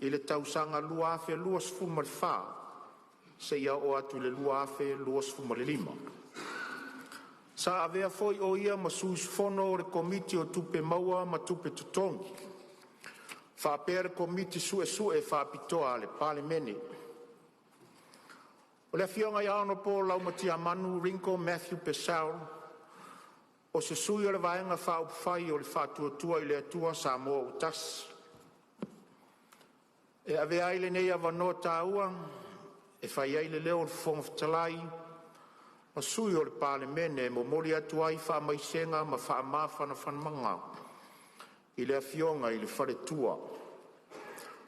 i le tausaga 2024 seia 2025. Sa avea foi o ia ma sui usufono o le Komiti o Tupe Maua ma Tupe Totogi faapea le Komisi Suesue Faapitoa a le Palemene. O le Afioga ia Hon LAUMATIAMANU Ringo M. Purcell, o se sui o le Vaega Faaupufai o le Faatuatua i le Atua Samoa ua Tasi. E avea ai lenei avanoa taua e fai ai le leo o le Fofoga Fetalai ma sui o le Palemene e momoli atu ai faamaisega ma faamafanafanaga i le Afioga i le Faletua,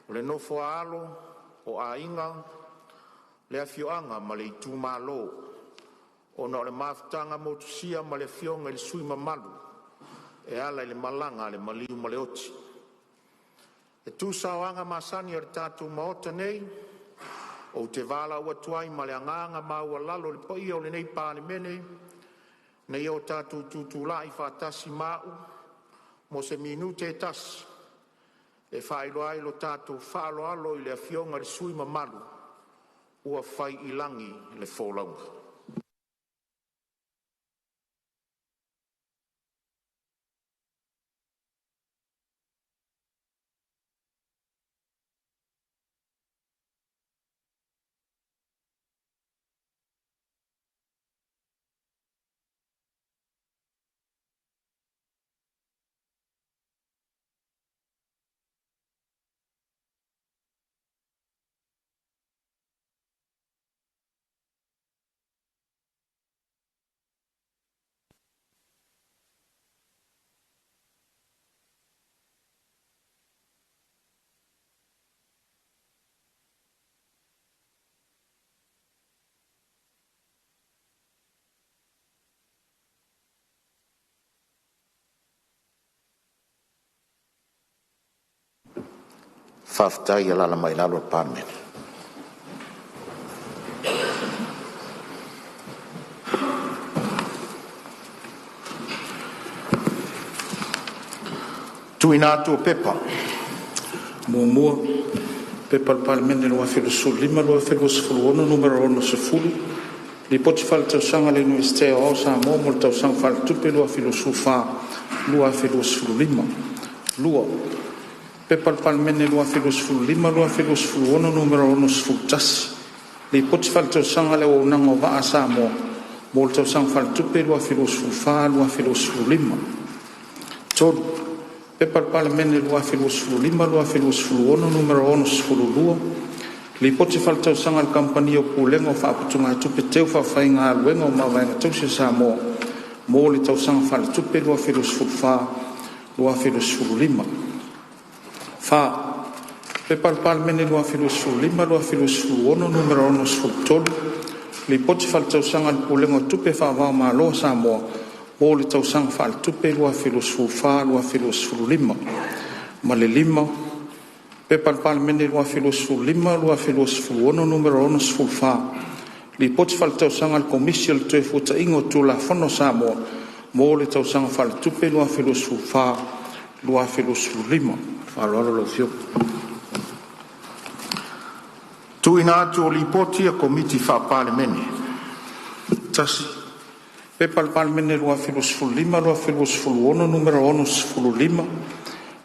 o le nofo a alo, o aiga, le afioaga ma le itumalo, ona o le mafutaga motusia ma le Afioga i le sui usufono mamalu e ala i le malaga a le maliu ma le oti. E tusa o aga masani a le tatou Maota nei, ou te valaau atu ai ma le agaga maualalo i le paia o lenei Palemene, ina ia o tatou tutulai faatasi ma a'u mo se minute e tasi, e faailoa ai lo tatou faaaloalo i le Afioga i le sui usufono mamalu ua fai i lagi le folauga. Faafetai. Alaala mai i lalo le Palemene. Tuuina atu o Pepa. 1. P.P.2025/2026 Nu.60, Lipoti Faaletausaga a le Iunivesite Aoao o Samoa mo le Tausaga Faaletupe 2024/2025. 2. P.P.2025/2026 Nu.61, Lipoti Faaletausaga a le Auaunaga o Vaa a Samoa mo le Tausaga Faaletupe 2024/2025. 3. P.P.2025/2026 Nu.62, Lipoti Faaletausaga a le Kamupani o Pulega o Faaputugatupe Teu Faafaigaluega o Mavaega Tausi a Samoa mo le Tausaga Faaletupe 2024/2025. 4. P.P.2025/2026 Nu.63, Lipoti Faaletausaga a le Pulega o Tupe Faava-o-Malo a Samoa mo le Tausaga Faaletupe 2024/2025. Ma le 5. P.P.2025/2026 Nu.64, Lipoti Faaletausaga a le Komisi o le Toefuataiga o Tulafono a Samoa mo le Tausaga Faaletupe 2024/2025. Ma le faaaloalo lau Afioga. Tuuina atu o Lipoti a Komiti Faa-Palemene. 1. P.P.2025/2026 Nu.65,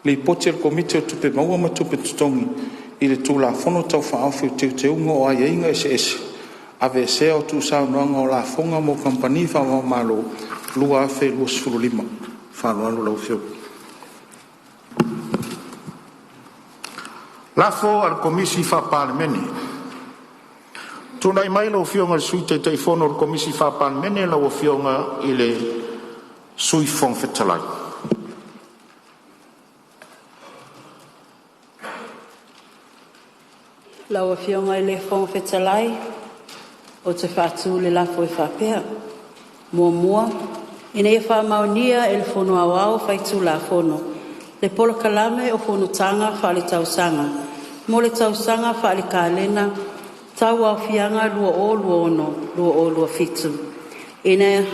Lipoti a le Komiti o Tupe Maua ma Tupe Totogi i le Tulafono Tau Faaofi o Teuteuga o Aiaiga Eseese (Aveesea o Tuusaunoaga o Lafoga mo Kamupani Faava-o-Malo) 2025. Ma le faaaloalo lau Afioga. Lafo a le Komisi Faa-Palemene. Tulai mai lau Afioga i le Sui Taitaifono o le Komisi Faa-Palemene, lau Afioga Sui Fofoga Fetalai. Lau Afioga i le Fofoga Fetalai, ou te faatu le lafo e faapea: 1. Ina ia faamaonia e le Fono Aoao Faitulafono le Polokalame o Fonotaga Faale-Tausaga mo le tausaga faale-kalena tauaofiaga 2026/2027, ina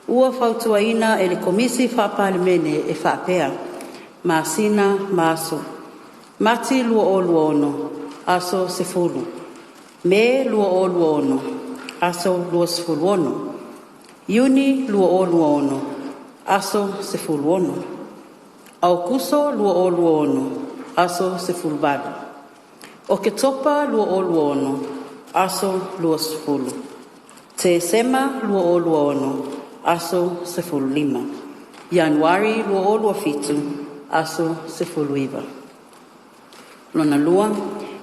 ua fautuaina e le Komisi Faa-Palemene e faapea: Masina ma Aso Mati 2026 aso 10. Me 2026 aso 26. Iuni 2026 aso 16. Aokuso 2026 aso 18. Oketopa 2026 aso 20. Tesema 2026 aso 15. Ianuari 2027 aso 19. Lona lua,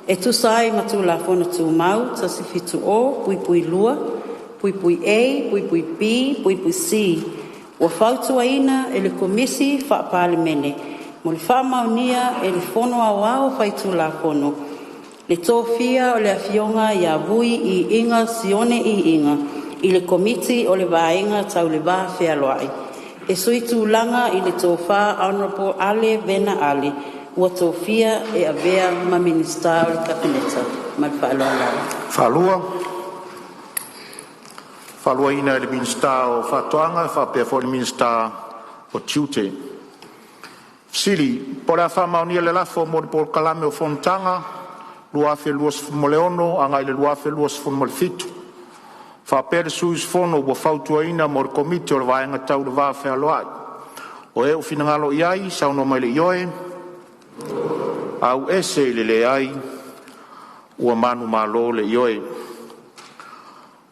e tusa ai ma Tulafono Tumau 170(2)(A)(B)(C), ua fautuaina e le Komisi Faa-Palemene mo le faamaonia e le Fono Aoao Faitulafono le tofia o le Afioga Vui Iiga Sione Iiga i le Komiti o le Vaega Tau le Va Fealoai e suitulaga i le Tofa Hon Ale Vena Ale ua tofia e avea ma Minisita o le Kapeneta. Ma le faaaloalo lava. Ua maea faautagia e le Minisita o Tiute. O le a faamaonia le lafo mo le Polokalame o Fonotaga 2026/2027 faapea le sui usufono ua fautuaina mo le Komiti o le Vaega Tau le Va Fealoai. O e ua finagalo ai e saunoa mai i le ioe, auese i le leai. Ua manumalo le Ioe.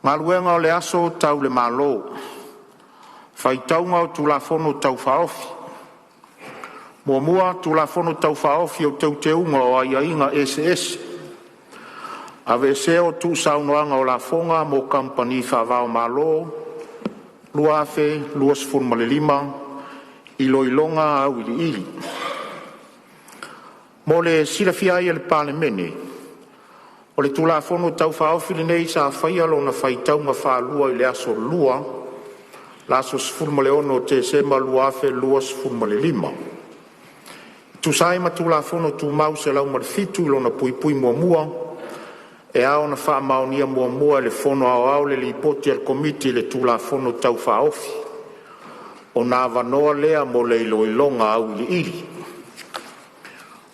Galuega o le Aso Tau le Malo: Faitauga o Tulafono Tau Faaofi. 1. Tulafono Tau Faaofi o Teuteuga o Aiaiga Eseese (Aveesea o Tuusaunoaga o Lafoga mo Kamupani Faava-o-Malo) 2025. Iloiloga Auiliili. Mo le silafia e le Palemene, o le Tulafono Tau Faaofi lenei sa faia lona faitauga faalua i le Aso Lua, le aso 16 o Tesema 2025. E tusa ai ma Tulafono Tumau 107 (1), e ao ona faamaonia muamua e le Fono Aoao le Lipoti a le Komiti i le Tulafono Tau Faaofi, ona avanoa lea mo le iloiloga auiliili.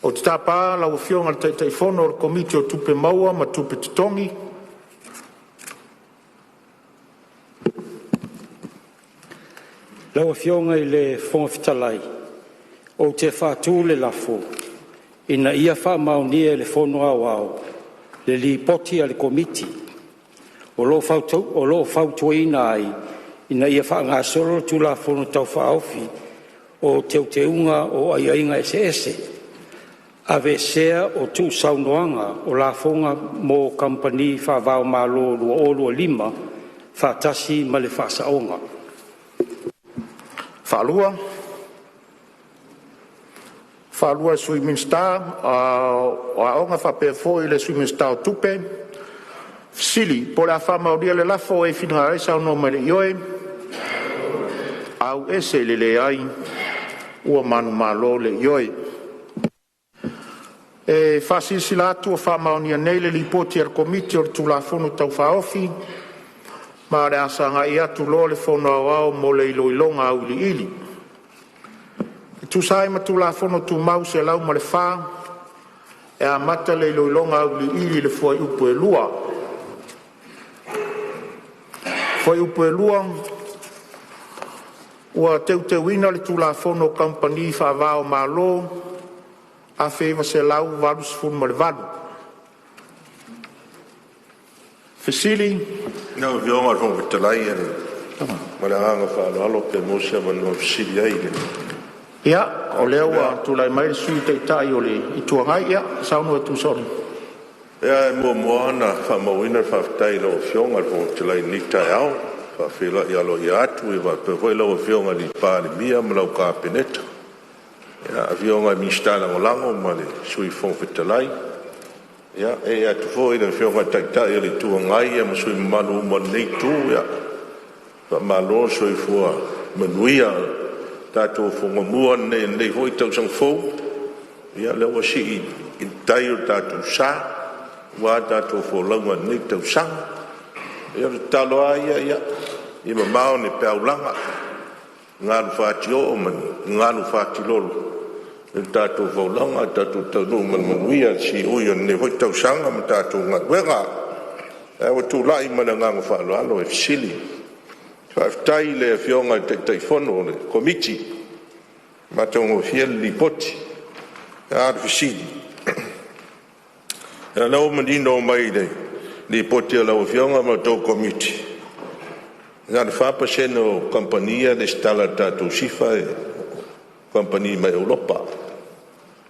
Ou te tapa lau Afioga i le Taitaifono o le Komiti o Tupe Maua ma Tupe Totogi. Lau Afioga i le Fofoga Fetalai, ou te faatu le lafo, Ina ia faamaonia e le Fono Aoao le Lipoti a le Komiti o lo o fautuaina ai, ina ia faagasolo le Tulafono Tau Faaofi o Teuteuga o Aiaiga Eseese (Aveesea o Tuusaunoaga o Lafoga mo Kamupani Faava-o-Malo 2025) faatasi ma le faasaoga. Faafetai i le Sui Minisita o Aoga faapea foi le Sui Minisita o Tupe. O le a faamaonia le lafo. O e finagalo ai saunoa mai i le ioe, auese i le leai. Ua manumalo le Ioe. E faasilasila atu ua faamaonia nei le Lipoti a le Komiti i le Tulafono Tau Faaofi, ma o le a sagai atu loa le Fono Aoao mo le iloiloga auiliili. E tusa ai ma Tulafono Tumau 104, e amata le iloiloga auiliili i le fuaiupu 2. Fuaiupu 2 ua teuteuina le Tulafono o Kamupani Faava-o-Malo 1988. Fesili. Lau Afioga i le Fofoga Fetalai ma le agaga faaaloalo pe maua se avanoa e fesili ai. Ia, o lea ua tulai mai le Sui Taitai o le Itu Agai. Ia, saunoa lau. E muamua ona faamauina le faafetai i lau Afioga i le Fofoga Fetalai i lenei taeao. faafeiloai aloaia atu faapea foi lau Afioga i le Palemia ma lau Kapeneta, afioga i Minisita Lagolago ma le Sui Fofoga Fetalai. Ee atu foi i le Afioga i le Taitai o le Itu Agai ma sui usufono mamalu uma o lenei itu, faamalo le soifua manuia. O le tatou fonomua lenei i lenei foi tausaga fou, o lea ua sii i le tai lo tatou sa aua le tatou folauga i lenei tausaga. Ia o le tatalo lava ia, ia mamao ni peau laga, galu fatioo ma ni galu fatilolo i le tatou folauga ae tatou taunuu ma le manuia i le siui o lenei foi tausaga ma tatou galuega. Ae ua ou tulai ma le agaga faaaloalo e fesili. Faafetai i le Afioga i le Taitaifono o le Komiti, matagofie le Lipoti. A o le fesili, ia o lea ua manino mai i le Lipoti a lau Afioga ma la outou Komiti, na o le 4% o kamupani ia e resitala i le tatou SIFA o kamupani mai Europa,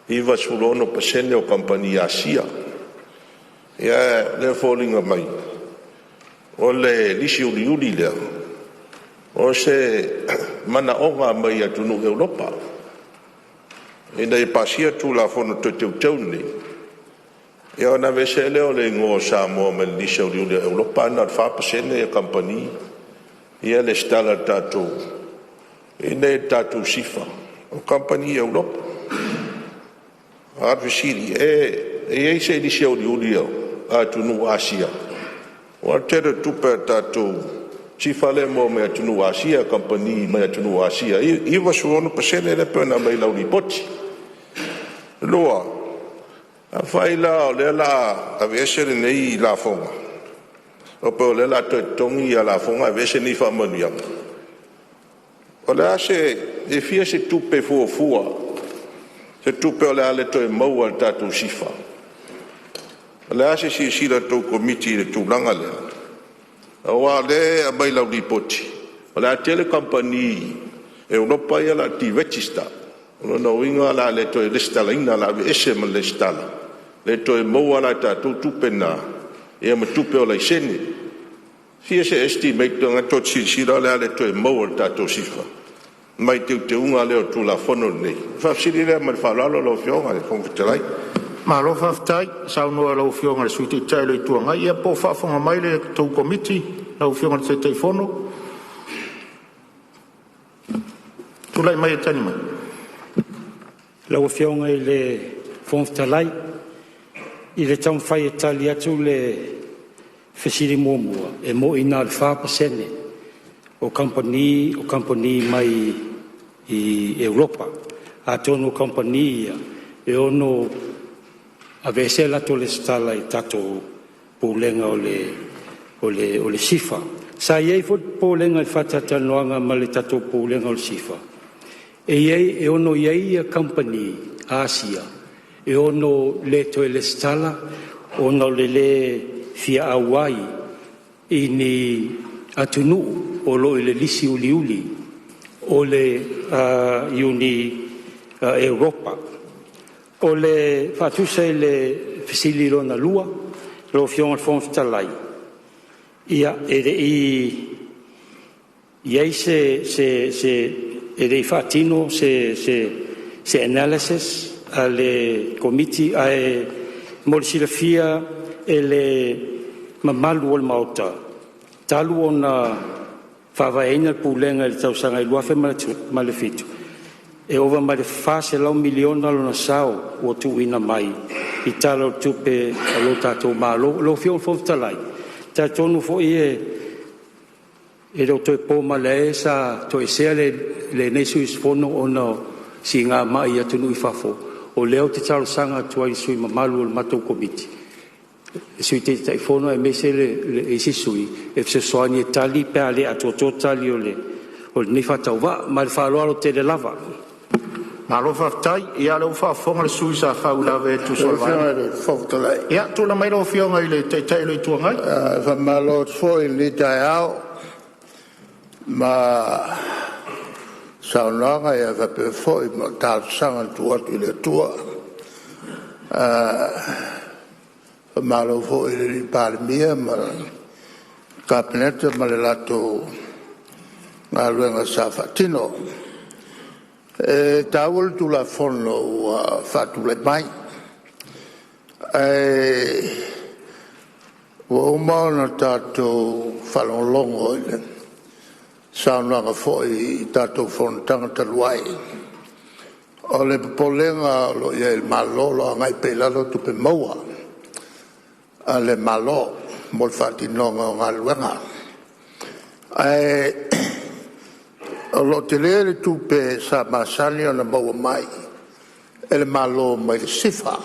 96% o kamupani Asia. Ia o lea e foliga mai o le lisi uliuli lea o se manaoga mai atunuu Europa ina ia pasia le Tulafono Toe Teuteu lenei, ia ona aveese ai lea o le igoa o Samoa mai le lisi auliuli a Europa ae na o le 4% kamupani ia e resitala i le tatou SIFA, o kamupani Europa. A o le fesili, e i ai se lisi auliuli a atunuu Asia? Aua o le tele o tupe a le tatou SIFA lea e maua mai atunuu Asia, kamupani mai atunuu Asia, e 96% lea e pei ona aumai i lau Lipoti. Lua, afai la o lea o le a aveese lenei lafoga, faapea o lea o le a toe totogi lafoga ae aveese nei faamanuiaga, o le a se… e fia se tupe fuafua, se tupe o le a le toe maua e le tatou SIFA? O le a se silasila a le tou Komiti i le tulaga lea? Aua o lea e aumai i lau Lipoti o le a tele kamupani Europa ia o le a deregister. O lona uiga o le a le toe resitalaina, o le a aveese ma le resitala, le toe maua la e tatou tupe na ma tupe o laisene. E fia se estimate lena tou te silasila o le a le toe maua e le tatou SIFA mai teuteuga lea o le Tulafono lenei? O le faafesili lea ma le faaaloalo lau Afioga i le Fofoga Fetalai. Malo faafetai saunoa i lau Afioga i le Sui Taitai o le Itu Agai. Ia po o faafofoga mai la outou Komiti lau Afioga i le Taitaifono. Tulai mai e tali mai. Lau Afioga i le Fofoga Fetalai, i le taumafai e tali atu le fesili muamua, e moi na o le 4% o kamupani o kamupani mai Europa. Atonu o kamupani ia e ono aveese a latou lesitala i tatou Pulega o le SIFA. Sa i ai foi le popolega i le faatalatalanoaga ma le tatou Pulega o le SIFA, e ono i ai kamupani Asia e ono le toe resitala ona o le le fia auai i ni atunuu o lo o i le lisi uliuli o le Iuni Europa. O le faatusa i le fesili lona lua lau Afioga i le Fofoga Fetalai, ia e le i i ai se e le i faatino se analysis a le Komiti, ae mo le silafia e le mamalu o le Maota, talu ona faavaeina le Pulega i le tausaga e 2007, e ova ma le $400 miliona lona sao ua tuuina mai i Tala o Tupe a lo tatou Malo. Lau Afioga i le Fofoga Fetalai, e talitonu foi e le o toe po malae sa toesea lenei sui usufono ona o siigamai i atunuu i fafo. O lea ou te talosaga atu ai i sui usufono mamalu o le matou Komiti, le Sui Taitaifono aemaise le isi sui e fesoasoani e tali pe a le atoatoa tali o lenei faatauvaa. Ma le faaaloalo tele lava. Malo faafetai. Ia o lea ua faafofoga le sui usufono sa faauilavea e tusa o Lau le Afioga vaega. i le Fofoga Fetalai. Ia, tulai mai lau Afioga i le Taitai o le Itu Agai. E faamalo atu foi i lenei taeao ma saunoaga faapea foi ma talosaga na tuu atu i le Atua. Faamalo foi i le Palemia ma le Kapeneta ma le latou galuega sa faatino. E taua le Tulafono ua faatulai mai, ae ua uma ona tatou faalogologo i le saunoaga foi i tatou fonotaga talu ai, o le popolega o lo o i ai i le Malo o lo o agai pea i lalo tupe maua a le Malo mo le faatinoga o galuega. Ae o lo o tele le tupe sa masani ona maua mai e le Malo mai le SIFA.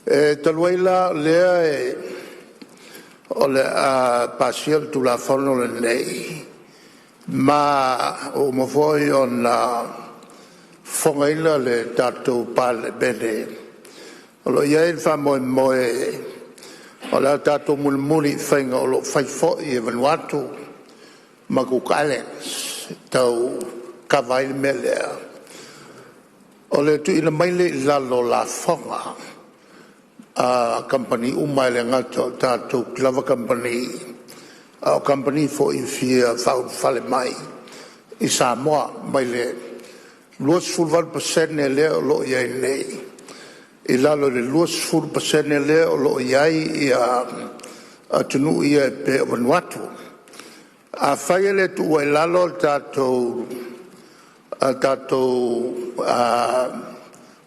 E talu ai la o lea o le a pasia le Tulafono lenei, ma ua uma foi ona fofogaina le tatou Palemene, o lo o i ai le faamoemoe o le a tatou mulimuli i faiga o lo o fai foi e Vanuatu ma Cook Islands e tau kava ai le mea lea, o le tuuina mai lea i lalo o lafoga a kamupani uma, e le gata o tatou lava kamupani, a o kamupani foi e fia faaulufale mai i Samoa, mai le 28% lea o lo o i ai nei i lalo i le 20% lea o lo o i ai atunuu ia e pei o Vanuatu. Afai e le tuua i lalo a tatou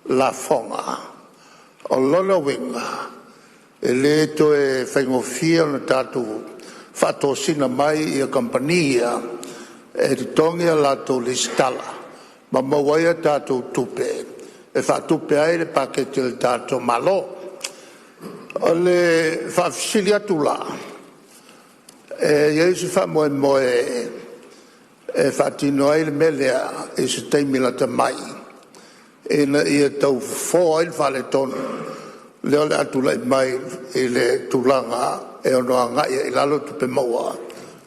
lafoga, o lona uiga e le toe faigofie ona tatou faatosina mai kamupani ia e totogi a latou lesitala ma maua ai a tatou tupe e faatupe ai le paketi a le tatou Malo. O le faafesili atu la; e i ai se faamoemoe e faatino ai le mea lea i se taimi lata mai ina ia tau fofo ai le faaletonu lea o le a tulai mai i le tulaga e ono agai ai i lalo tupe maua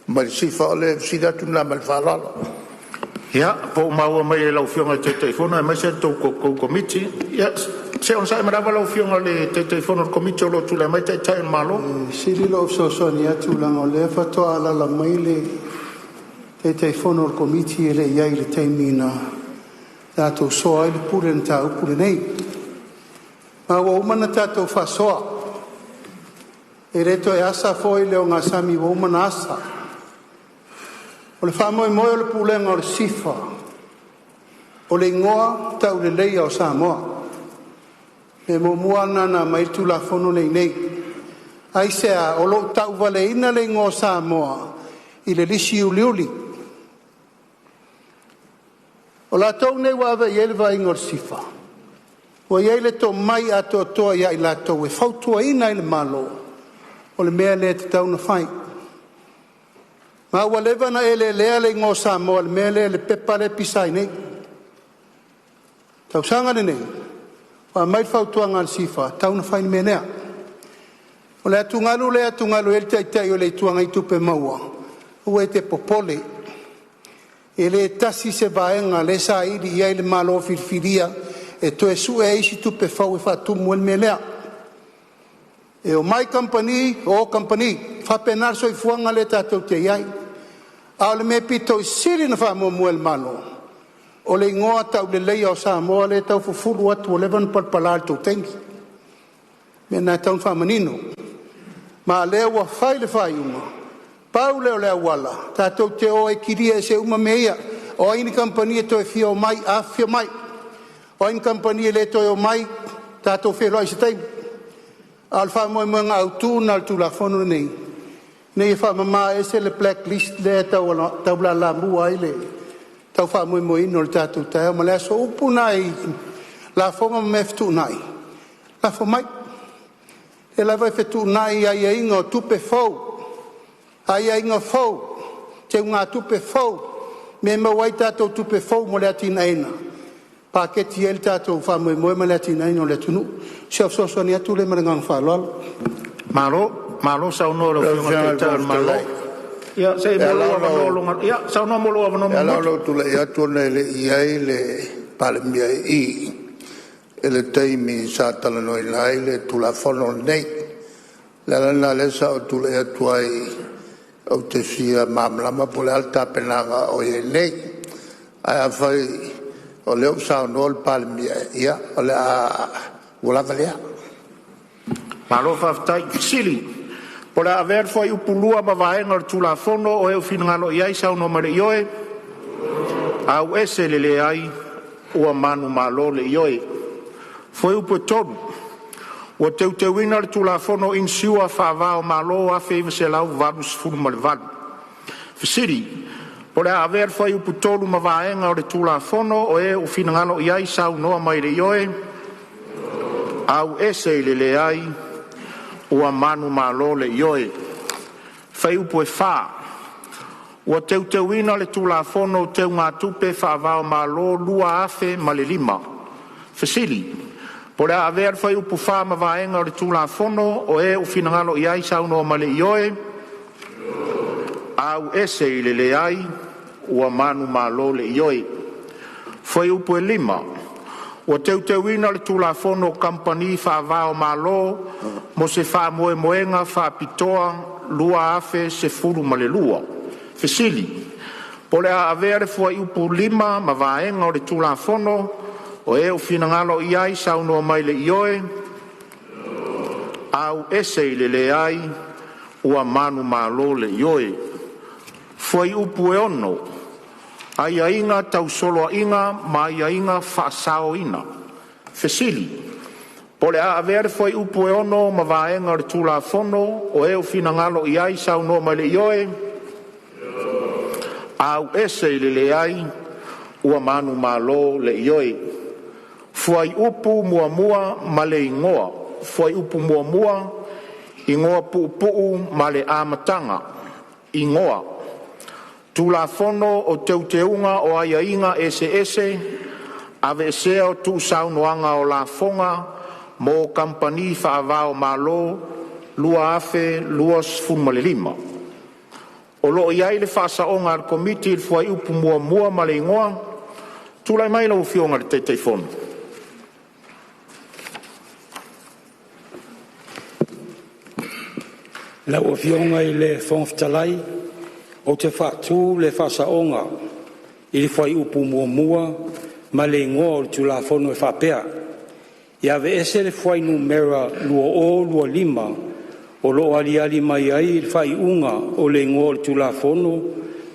mai le SIFA? O le fesili atu lena ma le faaaloalo. Ia, po ua maua mai e lau Afioga i le Taitaifono aemaise le tou Komiti. Ia, se i onosai mai lava lau Afioga i le Taitaifono o le Komiti o lo o tulai mai le Taitai o le Malo. E sili lou fesoasoani atu leaga o lea faatoa alaala mai le Taitaifono o le Komiti e le i i ai i le taimi na tatou soa ai le pule i le mataupu lenei. Ma ua uma ona tatou faasoa, e le toe asa foi le ogasami ua uma ona asa. O le faamoemoe o le Pulega o le SIFA, o le igoa tauleleia o Samoa. O le mea muamua lava lena na aumai ai le Tulafono lea i inei. Aisea? O lo o tauvaleina le igoa o Samoa i le lisi uliuli. O latou nei ua ave i ai le vaaiga o le SIFA, ua i ai le tomai atoatoa ia i latou e fautuaina ai le Malo, o le mea lea e tatau ona fai. Ma ua leva ona elelea le igoa o Samoa i le mea lea i le pepa lea e pisa ai nei. O le tausaga lenei ua aumai le fautuaga a le SIFA, e tatau ona fai le mea lea. O le atugalu lea e atugalu ai le Taitai o le Itu Agai i tupe maua, aua e te popole, e le tasi se vaega o lea e saili i ai le Malo filifilia e toe sue ai isi tupe fou e faatumu ai le mea lea. E omai kamupani, o kamupani, e faapena le soifuaga lea tatou te i ai. A o le mea e pito i sili ona faamuamua e le Malo, o le igoa tauleleia o Samoa lea e tau fufulu atu ua leva ona palapala i le tou taimi. O le mea lena e tatau ona faamanino. Ma o lea ua fai le faaiuga, pau lea o le auala tatou te o ai e kilia ese uma mea ia. O ai ni kamupani e toe fia omai, afifio mai. O ai ni kamupani e le toe omai, tatou feiloai i se taimi. A o le faamoemoega autu lena o le Tulafono lenei, ina ia faamama ese le black list lea e tau lalamua ai le tau faamoemoeina o le tatou taeao ma le aso. O upu na i lafoga ma mea fetuunai, lafo mai, o lea lava e fetuunai aiaiga o tupe fou, aiaiga fou, teugatupe fou, mea e maua ai tatou tupe fou mo le atinaeina, paketi ai le tatou faamoemoe ma le atinaeina o le atunuu. O si au fesoasoani atu lea ma le agaga faaaloalo. Malo, malo saunoa i lau Afioga i le i le Taitai o le Fofoga Malo. Fetalai, Ia se i e maua ala lou avanoa, ia saunoa mo lou avanoa ona mulimuli. ou tulai atu ona e le i i ai le Palemia i i i le taimi sa talanoaina ai le Tulafono lenei. Le ala lena o lea sa ou tulai atu ai ou te fia malamalama po o le a le tapenaga o i ai nei. Ae afai o lea ua saunoa le Palemia, ia o le a ua lava lea. Malo faafetai. Fesili: Po o le a avea le Fuaiupu 2 ma Vaega o le Tulafono o e ua finagalo ai saunoa mai le Ioe. Auese le Leai. Ua manumalo le Ioe. Fuaiupu 3: Ua teuteuina le Tulafono o Inisiua Faava-o-Malo 1988. Fesili: Po o le a avea le Fuaiupu 3 ma Vaega o le Tulafono o e ua finagalo ai saunoa mai le Ioe. Auese le Leai. Ua manumalo le Ioe. Fuaiupu 4: Ua teuteuina le Tulafono o Teugatupe Faava-o-Malo 2005. Fesili: Po o le a avea le Fuaiupu 4 ma Vaega o le Tulafono o e ua finagalo ai saunoa mai le Ioe. Auese le Leai. Ua manumalo le Ioe. Fuaiupu 5: Ua teuteuina le Tulafono o Kamupani Faava-o-Malo mo se Faamoemoega Faapitoa 2012. Fesili: Po o le a avea le Fuaiupu 5 ma Vaega o le Tulafono o e ua finagalo ai saunoa mai le Ioe. Auese le Leai. Ua manumalo le Ioe. Fuaiupu 6: Aiaiga tau Soloaiga ma Aiaiga Faasaoina. Fesili: Po o le a avea le Fuaiupu 6 ma Vaega o le Tulafono o e ua finagalo ai saunoa mai le Ioe. Auese le Leai. Ua manumalo le Ioe. Fuaiupu 1 ma le Igoa: Fuaiupu 1, Igoa Puupuu ma le Amataga. Igoa: “Tulafono o Teuteuga o Aiaiga Eseese (Aveesea o Tuusaunoaga o Lafoga mo Kamupani Faava-o-Malo) 2025.” O lo o i ai le faasaoga a le Komiti i le Fuaiupu 1 ma le Igoa. Tulai mai lau Afioga i le Taitaifono. Lau Afioga i le Fofoga Fetalai, ou te faatu le faasaoga i le Fuaiupu 1 ma le Igoa o le Tulafono e faapea: Ia aveese le fuainumera 2025 o lo o aliali mai ai le faaiuga o le Igoa o le Tulafono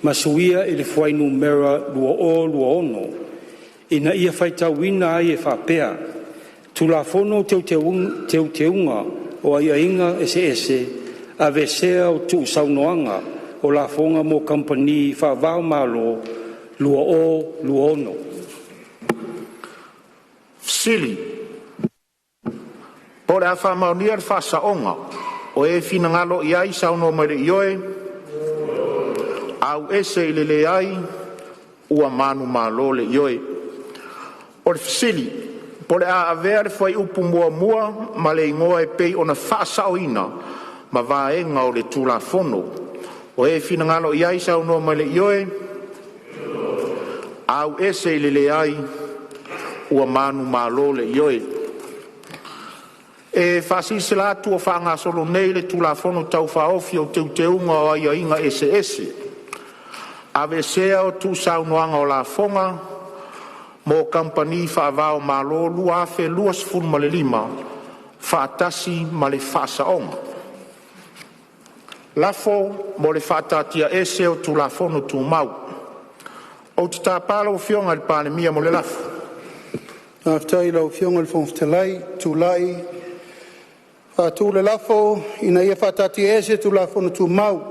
ma suia i le fuainumera 2026, ina ia faitauina ai e faapea: Tulafono o Teuteuga o Aiaiga Eseese (Aveesea o Tuusaunoaga o Lafoga mo Kamupani Faava-o-Malo) 2026.” Fesili. Po o le a faamaonia le faasaoga, o e finagalo ai saunoa mai le Ioe. Auese le Leai. Ua manumalo le Ioe. O le fesili po o le a avea le Fuaiupu 1 ma le Igoa e pei ona faasaoina ma Vaega o le Tulafono. O e finagalo ai saunoa mai le Ioe. Auese le Leai. Ua manumalo le Ioe. E faasilasila atu ua faagasolo nei le Tulafono Tau Faaofi o Teuteuga o Aiaiga Eseese (Aveesea o Tuusaunoaga o Lafoga mo Kamupani Faava-o-Malo) 2025 faatasi ma le Faasaoga. Lafo mo le faataatiaese o Tulafono Tumau. Ou te tapa lau Afioga i le Palemia mo le lafo. Faafetai i lau Afioga i le Fofoga Fetalai ou te tulai e faatu le lafo, Ina ia faataatiaese Tulafono Tumau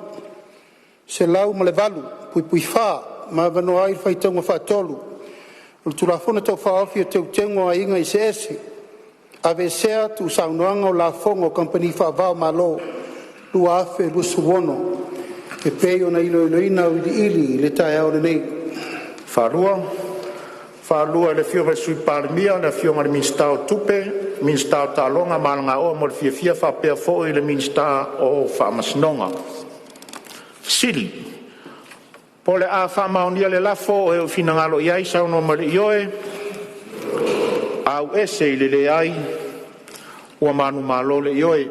108(4) ma avanoa ai le faitauga faatolu o le Tulafono Tau Faaofi o Teuteuga o Aiaiga Eseese (Aveesea o Tuusaunoaga o Lafoga mo Kamupani Faava-o-Malo) 2026 e pei ona iloiloina auiliili i le taeao lenei. Faalua e le Afioga i le Sui Palemia, le Afioga i le Minisita o Tupe, Minisita o Taaloga ma Alagaoa mo le Fiafia faapea foi le Minisita o Faamasinoga. Fesili: Po o le a faamaonia le lafo, o e ua finagalo ai saunoa mai le Ioe. Auese le Leai. Ua manumalo le Ioe.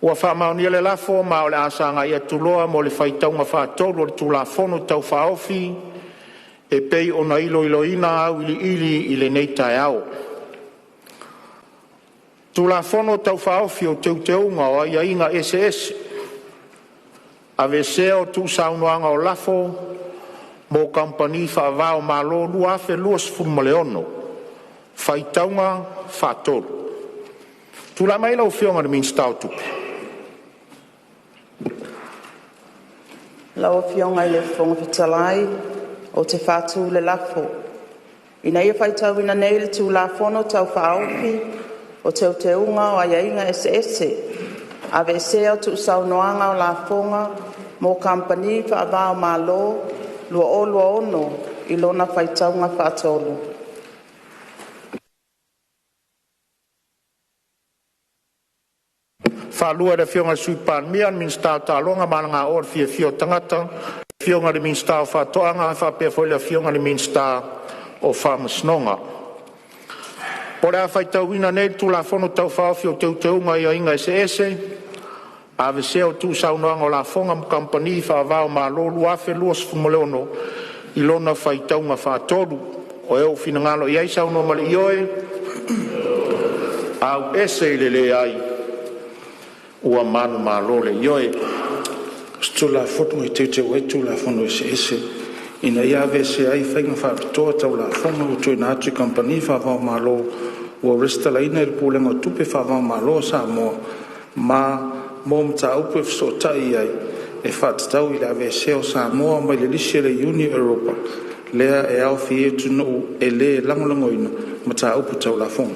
Ua faamaonia le lafo ma o le a sagai atu loa mo le faitauga faatolu o le Tulafono Tau Faaofi e pei ona iloiloina auiliili i lenei taeao. Tulafono Tau Faaofi o Teuteuga o Aiaiga Eseese (Aveesea o Tuusaunoaga o Lafo mo Kamupani Faava-o-Malo) 2026 – Faitauga Faatolu. Tulai mai lau Afioga i le Minisita o Tupe. Lau Afioga i le Fofoga Fetalai ou te faatu le lafo, Ina ia faitauina nei le Tulafono Tau Faaofi o Teuteuga o Aiaiga Eseese (Aveesea o Tuusaunoaga o Lafoga mo Kamupani Faava-o-Malo) 2026 i lona faitauga faatolu. Faafetai i le Afioga i le Sui Palemia, le Minisita o Taaloga ma Aganuu, le Fiafia o Tagata, le Afioga i le Minisita o Faatoaga faapea foi le Afioga i le Minisita o Faamasinoga. O le a faitauina nei le Tulafono Tau Faaofi o Teuteuga o Aiaiga Eseese (Aveesea o Tuusaunoaga o Lafoga mo Kamupani Faava-o-Malo) 2026 i lona faitauga faatolu. O e ua finagalo i ai saunoa ma le ioe, e manumalo le ioe. Tulafono e Teuteu ai Tulafono Eseese ina ia aveesea ai faiga faapitoa tau lafoga ua tuuina atu i kamupani faava-o-Malo ua resitalaina i le Pulega o Tupe Faava-o-Malo a Samoa ma mo mataupu e fesootai i ai e faatatau i le aveesea o Samoa mai le lisi a le Iuni a Europa lea e aofia ai atunuu e le lagolagoina mataupu tau lafoga.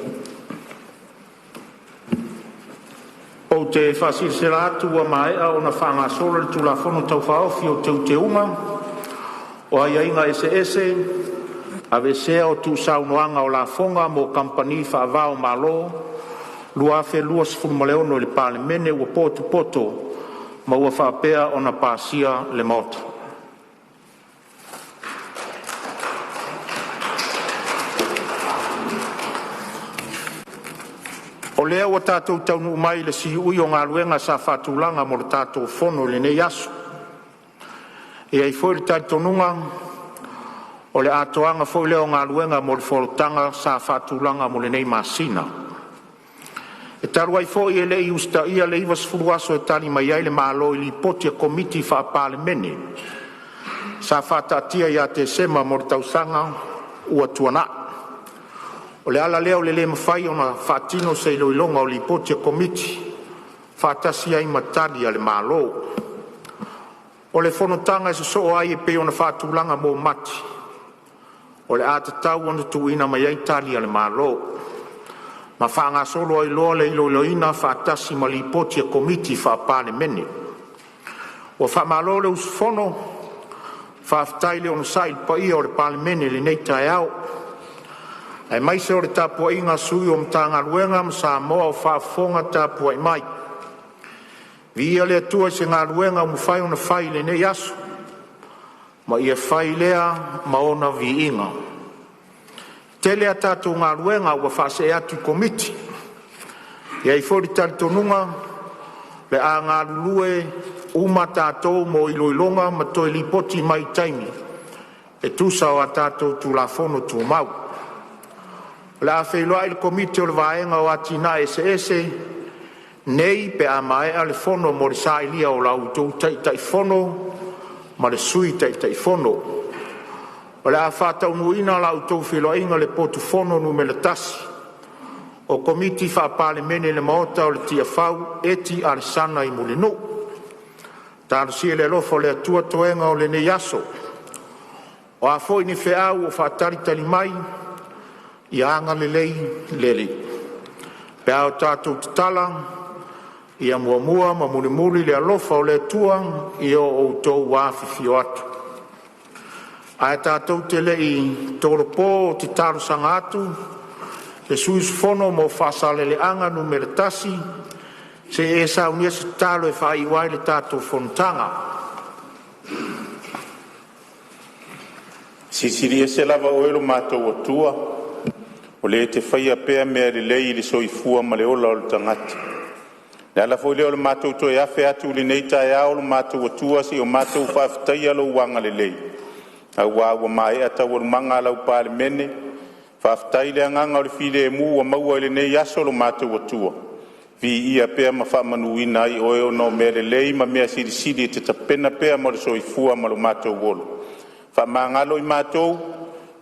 Ou te faasilasila atu ua maea ona faagasolo le Tulafono Tau Faaofi o Teuteuga o Aiaiga Eseese (Aveesea o Tuusaunoaga o Lafoga mo Kamupani Faava-o-Malo) 2026 i le Palemene ua potopoto ma ua faapea ona pasia e le Maota. O lea ua tatou taunuu mai i le siui o galuega sa faatulaga mo le tatou Fono i lenei aso. E i ai foi le talitonuga o le atoaga foi lea o galuega mo le fonotaga sa faatulaga mo lenei masina. E talu ai foi e le i usitaia le 90 aso e tali mai ai le Malo i Lipoti a Komiti Faa-Palemene sa faataatia ia Tesema mo le tausaga ua tuanai, o le ala lea o le le mafai ona faatino se iloiloga o Lipoti a Komiti faatasi ai ma Tali a le Malo. O le fonotaga e sosoo ai e pei ona faatulaga mo Mati, o le a tatau ona tuuina mai ai Tali a le Malo, ma faagasolo ai loa le iloiloina faatasi ma Lipoti a Komiti Faa-Palemene. Ua faamalo le usufono, faafetai le onosai i le paia o le Palemene i lenei taeao, aemaise o le tapuaiga a Sui o Matagaluega ma Samoa o faafofoga tapuai mai. Viia le Atua i se galuega ua mafai ona fai i lenei aso, ma ia fai lea ma ona viiga. E tele a tatou galuega ua faasee atu i Komiti. E i ai foi le talitonuga o le a galulue uma tatou mo iloiloga ma toe lipoti mai i taimi e tusa o a tatou Tulafono Tumau. O le a feiloai le Komiti o le Vaega o Atinae Eseese nei pe a maea le fono mo le sailia o la outou Taitaifono ma le Sui Taitaifono. O le a faataunuuina la outou feiloaiga i le potu fono Nu.1 o Komiti Faa-Palemene i le Maota o le Tiafau Eti Alesana i Mulinuu. Talosia i le alofa o le Atua toega o lenei aso. O a foi ni feau o faatalitali mai, ia agalelei le Alii pe a o tatou tatala, ia muamua ma mulimuli le alofa o le Atua i o outou afifio atu. Ae tatou te le i tolopo, ou te talosaga atu i le sui usufono mo Faasaleleaga 1 se i e saunia se tatalo e faaiu ai le tatou fonotaga. Silisili ese lava Oe lo matou Atua, o Le e te faia pea mea lelei i le soifua ma le ola o le tagata. Le ala foi lea o le matou toe afe atu i lenei taeao o lo matou Atua seia o matou faafetaia lou agalelei, aua ua maea taualumaga a lau Palemene. Faafetai i le agaga o le filemu ua maua i lenei aso lo matou Atua, viia pea ma faamanuina ai Oe ona o mea lelei ma mea silisili e te tapena pea mo le soifua ma lo matou ola. Faamagalo i matou,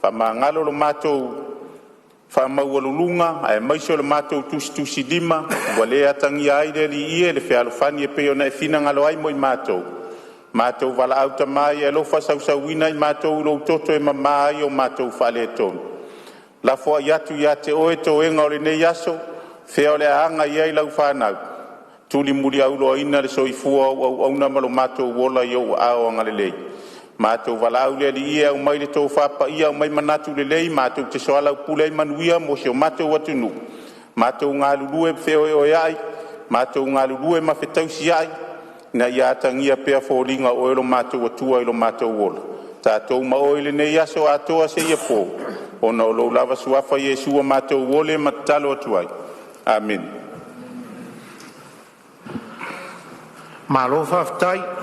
faamagalo lo matou faamaualuluga aemaise o le matou tusitusilima ua le atagia ai le Alii e, le fealofani e pei ona e finagalo ai mo i matou. Matou valaau, Tama ia e alofa sausuina i matou i lou toto e mama ai o matou faaletonu. Lafoai atu ia te Oe toega o lenei aso, fea o le a aga i ai lau fanau? Tulimuliauloaina le soifua o au auauna ma lo matou ola i ou aao agalelei. Matou valaau le Alii e aumai le tofa paia, aumai manatu lelei matou te soalaupule ai manuia mo si o matou atunuu. Matou galulue feoeoea'i, matou galulue ma fetausia'i ina ia atagia pea foliga o Oe lo matou Atua i lo matou ola. Tatou ma Oe i lenei aso atoa seia po, ona o lou lava Suafa Iesu ua matou ole ma tatalo atu ai. Amene. Malo faafetai. E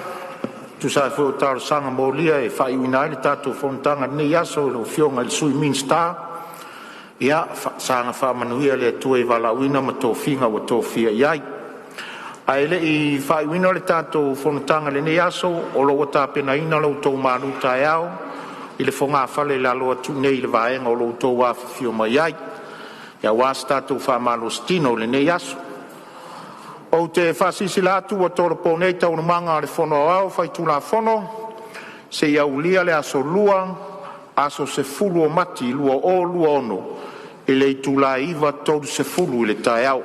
tusa ai foi o talosaga molia e faaiuina ai le tatou fonotaga i lenei aso i lau Afioga i le Sui Minisita, ia saga faamanuia le Atua i valaauina ma tofiga ua tofia i ai. Ae le i faaiuina le tatou fonotaga i lenei aso, o lo o ua tapenaina lo outou malutaeao i le fogafale i lalo atu nei i le vaega o lo o outou afifio mai ai, aua se tatou faamalositino i lenei aso. Ou te faasilasila atu ua tolopo nei Taualumaga a le Fono Aoao Faitulafono seia aulia le aso Lua, aso 10 o Mati 2026 i le itula e 9:30 i le taeao.